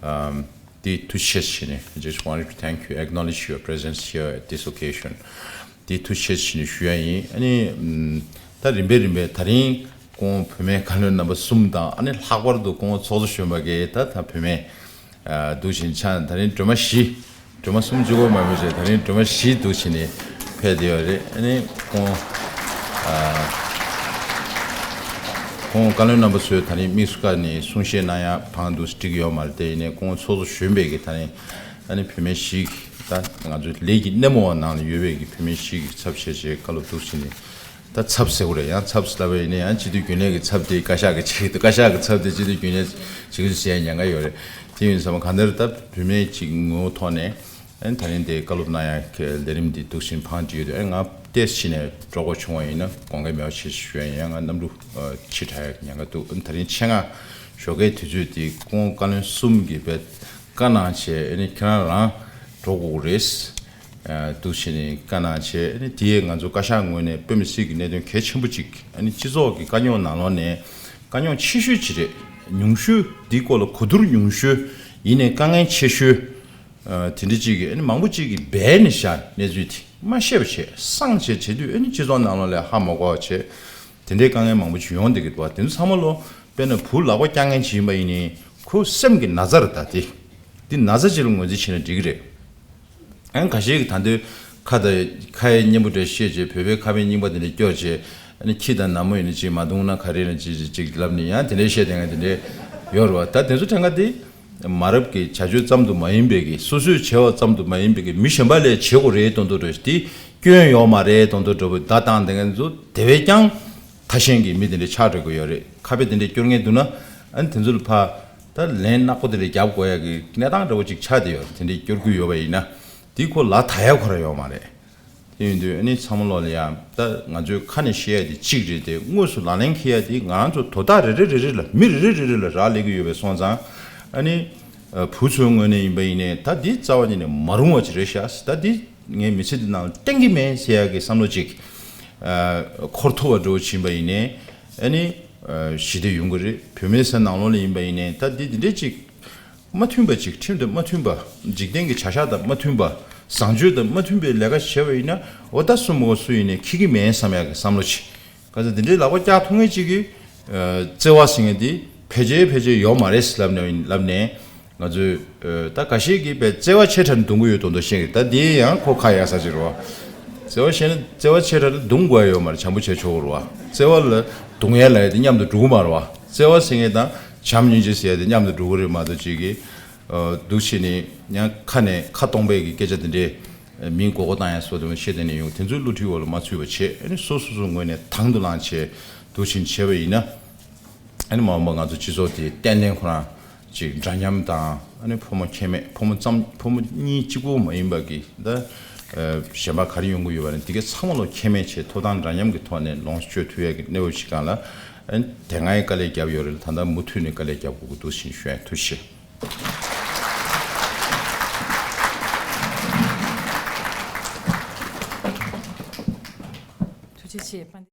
Um, དེ་ཐུགས་རྗེ་ཆེ་ཞུ་ནས། I just wanted to thank you, acknowledge your presence here at this occasion. དེ་ཐུགས་རྗེ་ཆེ་ཞུ་ནས་ཞུ་ཡ་ཡིན། ཨ་ནི་ཨམ། ད་རིམ་པས་རིམ་པས་ད་རིང་ཁོང་བུད་མེད་བཀའ་བློན་རྣམ་པ་གསུམ་དང་། ཨ་ནི་ལྷག་པར་དུ་ཁོང་ཚོགས་གཙོ་གཞོན་པ་གིས་ད་ད་བུད་མེད་ཨ་འདུག་བཞིན་ཆགས། ད་རིང་སྒྲོལ་མ་བཞི། སྒྲོལ་མ་གསུམ་བཅུ་གོ་མ་མི་བྱས། ད་རིང་སྒྲོལ་མ་བཞི་འདུག་བྱས་ནས་ཕེབས་བསྡད་ཡོད་རེད། ཨ་ནི་ཁོང་ཨ་ཁོང་བཀའ་བློན་རྣམ་པ་ཚོས་ད་རིང་དམིགས་སུ་བཀར་ནས་གསུང་བཤད་གནང་ཡ་བང་འདུག་འགྲིག་གི་ཡོད་མ་རེད། དེ་ཡིན་ནའི་ཁོང་ཚོགས་གཙོ་གཞོན་པས་ཀྱི་ད་རིང་ཨ་ནི་བུད་མེད་བཞི་གི་ད་ང་ཚོའི་ལས་ཀྱི་སྣེ་མོ་བ་ནང་ལ་ཡོད་པའི་གི་བུད་མེད་བཞི་གི་ཚབ་བྱས་བྱས་བཀའ་སློབ་འདུག་བྱས་ནས། ད་ཚབ་ཟེར་དགོས་རེད། ཡང་ཚབ་ཟེར་ལབ་པ་ཡིན་ན་ཡང་སྤྱི་འཐུས་རྒྱུན་ལས་ཀྱི་ཚབ་དེ་བཀའ་ཤག་གི་བྱེད་ཀྱི་འདུག་བཀའ་ཤག་གི་ཚབ་དེ་སྤྱི་འཐུས་རྒྱུན་ལས་བྱེད་ཀྱི་འདུག་ཟེར་ཡ་ཉེན་ཁ་ཡོད་རེད། དེ་ཡིན་ཙང་གང་ལྟར་ད་བུད་མེད་ཅིག་ངོ་བོ་ཐོག་ནས་ཨ་ནི་ད་རིང་དེ་བཀའ་སློབ་གནང་ཡ་གི་ལས་རིམ་འདི་འདུག་བཞིན་བང་བསྒྲིགས་ཡོད་དུས། ཨ་ནི་ང་ཏོག་ཙམ་ཕྱིན་ནས་འགྲོ་དགོས་བྱུང་བ་ཡིན་ན་དགོངས་འགལ་མེད་པ་ཞེས་ཞུ་ཡ་ཡིན། ཡང་ང་གནམ་གྲུ་ཕྱི་དྲགས་ཡ་གི་ཉེན་ཁ་འདུག་ཨ་ནི་ད་རིང་ཆེད་མངགས་ཞོགས་ཀའི་དུས་ཚོད་དེ་ཁོང་བཀའ་བློན་གསུམ་གྱིས་བཀའ་གནང་བྱས། ཨ་ནི་ཁྱེད་རང་རང་འགྲོ་དགོས་རེད། ཨ་འདུག་བྱས་ནས་བཀའ་གནང་བྱས། ཨ་ནི་དེ་ཡས་ང་ཚོ་བཀའ་ཤག་ངོས་ནས་དཔེ་མི་སྲིད་ཀྱི་གནད་དོན་གལ་ཆེན་པོ་གཅིག་ཨ་ནི་སྤྱི་ཚོགས་ཀྱི་དཀའ་རྙོག་ནང་ལོགས་ནས་དཀའ་རྙོག་ཆེ་ཤོས་ཅིག་རེད། ཉུང་ཤོས་འདིའི་སྐོར་ལ་གོ་བསྡུར་ཉུང་ཤོས་ཡིན་ནའི་དཀའ་ངལ་ཆེ་ཤོས་ཨ་དེ་འདྲ་གཅིག་གིས་ཨ་ནི་མང་པོ་གཅིག་གིས་སྦས་ནས་བཞག་གནས་ཚུལ་དེ་མ་ཤེས་པ་བྱས། སངས་བྱས་བྱེད་དུས་ཨ་ནི་སྤྱི་ཚོགས་ནང་ལོགས་ལ་ཧ་མ་གོ་བ་བྱས། དེ་འདྲའི་དཀའ་ངལ་མང་པོ་ཅིག་ཡོང་བསྡད་ཀྱི་འདུག་བ། དེ་ཚོ་ཚང་མ་ལོ་དཔེར་ན་བུ་ལག་པ་བརྐྱང་མཁན་ཅིག་ཡིན་པ་ཡིན་ནའི་ཁོ་སེམས་ཀྱི་ན་ཚ་རེད། ད་དེ་དེ་ན་ཚ་ཅིག་ལ་ངོས་འཛིན་བྱས་ན་འགྲིག་གི་རེད། ཨ་ནི་ཁ་ཤས་ཀྱིས་ད་འདོད་ཁ་དང་ཁ་ཡ་སྙན་པོ་འདྲ་བཤད་བྱས། བོད་པའི་ཁ་པའི་རྙིང་པ་དེ་འདྲ་སྐྱོར་བྱས། ཨ་ནི་ཁྱི་དང་ནག་མོ་ཡིན་ན་ཅིག་མ་བརྡུངས་ན་ག་རེ་ན་ཅིག་ཅིག་ཅིག་ལབ་ནས་ཡང་དེ་འདྲའི་བཤད་བསྡད་མཁན་དེ་འདྲ་ཡོད་རེད་བ། ད་དེ་ཚོ་ཕྲན་ཁ་དེ་མ་རབས་ཀྱི་བྱ་སྤྱོད་ཙམ་དུ་མ་ཡིན་པའི་གི། སོ་སོས་བྱས་པ་ཙམ་དུ་མ་ཡིན་པའི་གི། མི་གཞན་པ་ལས་བྱེད་དགོས་རེད་མདོག་མདོག་འདྲ་ཞིག་དེ་སྐྱོན་ཡོད་མ་རེད་མདོག་མདོག་འདྲ་པོ་བརྡ་བཏང་བསྡད་མཁན་ཚོ་དེ་བས་ཀྱང་ཁ་ཞེང་གི་མི་དེ་འདྲ་ཆགས་འགྲོ་གི་ཡོད་རེད། ཁ་དཔེ་དེ་འདྲ་སྐྱོར་མཁན་འདུག་ན་ཨ་ནི་དེ་ཚོ་ལ་ཕར་ད་ལན་ནག་པོ་དེ་འདྲ་རྒྱབ་དགོས་ཡ་གི་གནས་སྟངས་འདྲ་པོ་ཅིག་ཆགས་བསྡད་ཡོད་རེད། དེ་འདྲ་སྐྱོར་གྱི་ཡོད་པ་ཡིན་ན་དེ་ཁོ་ལ་ད་ཡ་ཁོ་ར་ཡོད་མ་རེད། དེ་ཡིན་དུས་ཨ་ནི་ཚང་མ་ལོག་ལ་ཡ་ད་ང་ཚོའི་ཁ་ནས་བཤད་ཡ་དེ་གཅིག་རེད་དེ། དངོས་སུ་ལག་ལེན་འཁེལ་ཡ་དེ་ང་རང་ཚོ་དོ་བདག་རེ་རེ་རེ་རེ་ལ། མི་རེ་རེ་རེ་རེ་ལ་རག་ལས་ཀྱི་ཡོད་པའི་སོང་ཙང་། ཨ་ནི་ཨ་བུ་ཚོའི་ངོས་ནས་ཡིན་པ་ཡིན་ནའི་ད་འདི་རྩ་བ་ཉིད་ནས་མ་རུང་བ་ཅིག་རེད་ཤག་ད་འདི་ངའི་མི་ཚེ་འདི་ནང་ལ་གཏན་གྱི་མེད་ཟེར་ཡ་གི་བསམ་བློ་ཅིག་ཨ་འཁོར་ཐུབ་པ་འདྲ་བོ་ཅིག་ཡིན་པ་ཡིན་ནའི། ཨ་ནི་ཨ་ཞི་བདེ་ཡོང་གི་རེད། བོད་མི་ཚོའི་ནང་ལོགས་ལ་ཡིན་པ་ཡིན་ནའི་ད་འདི་འདི་འདྲས་ཅིག་མ་མཐུན་པ་ཅིག་ཁྲིམས་དང་མ་མཐུན་པ། འཇིག་རྟེན་གྱི་བྱ་གཞག་དང་མ་མཐུན་པ། བཟང་སྤྱོད་དང་མ་མཐུན་པའི་ལས་ཀ་བྱས་པ་ཡིན་ན། འོ་ད་སུ་མོ་སུ་ཡིན་ནའི་འཁྱེར་གྱི་མེད་བསམ་ཡག་གི་བསམ་བློ་ཅིག་ག་ཚོད་འདི་འདྲའི་ལག་པ་བཀྱག་ཐུབ་མཁན་ཅིག་གིས་ཨ་བརྩེ་བ་ཟེར་མཁན་འདི་ཕལ་ཆེར་ཕལ་ཆེར་ཡོད་མ་རེད་ལབ་ནས་ལབ་ནས། ང་ཚོས་ཨ་ད་འགའ་ཤས་ཀྱིས་བས་བརྩེ་བ་ཆེ་དྲགས་ནས་རྡུང་གི་ཡོད་མདོག་མདོག་བཤད་ཀྱི། ད་འདི་ཡང་ཁོ་ཁ་ཡག་ས་ཅིག་རེད་བ། བརྩེ་བ་བཤད་ན་བརྩེ་བ་ཆེ་དྲགས་ནས་རྡུང་དགོས་ཡ་ཡོད་མ་རེད། བྱམས་པོ་བྱས་ཆོག་གི་རེད་བ། བརྩེ་བ་ལ་རྡུང་ཡ་ལབ་ཡ་དེ་མཉམ་དུ་འགྲོ་གི་མ་རེད་བ། བརྩེ་བ་ཟེར་མཁན་དང་བྱམས་སྙིང་རྗེ་ཟེར་ཡ་དེ་མཉམ་དུ་འགྲོ་གི་རེད་མ་གཏོགས། ཅིག་གིས་ཨ་འདུག་བྱས་ནས་ཡང་ཁ་ནས་ཁ་སྟོང་པའི་གི་སྐད་ཆ་དེ་འདྲས། མིང་མགོ་སྐོར་བཏང་ཡ་སོགས་དེ་མ་བཤད་དེ་ནས་ཡོང་། དེ་ཚོའི་བསླུ་བྲིད་འོག་ལ་མ་ཚུད་པ་བྱས། ཨ་ནི་སོ་སོ་སོ་ངོས་ནས་དང་དུ་བླངས་བྱས་འདུག་བྱས་ནས་བྱས་པ་ཡིན་ན། ཨ་ནི་མ་འོངས་པ་ང་ཚོ་སྤྱི་ཚོགས་དེ་ཏན་ཏན་ཁོ་རང་ཅིག་འདྲ་མཉམ་དང་། ཨ་ནི་ཕོ་མོ་ཁྱད་མེད། ཕོ་མོ་ཙམ་ཕོ་མོ་གཉིས་གཅིག་པོ་མ་ཡིན་པ་གི་ད་ཨ་གཞན་པ་ག་རེ་ཡོང་གི་ཡོད་པ་ནི་དེ་གའི་ཚང་མ་ལོ་ཁྱད་མེད་བྱས་ཐོབ་ཐང་འདྲ་མཉམ་གི་ཐོག་ནས་ལོངས་སྤྱོད་ཐུབ་ཡ་གི་གནས་བབ་ཞིག་སྒང་ལ། ཨ་ནི་དེ་སྔ་ཡི་དཀའ་ལས་བརྒྱབ་ཡོད་རེད། ད་ལྟ་མུ་མཐུད་ནས་དཀའ་ལས་བརྒྱབ་དགོས་ཀྱི་འདུག་ཟེར་ཞུ་ཡ། ཐུགས་རྗེ་ཆེ། ཐུགས་རྗེ་ཆེ།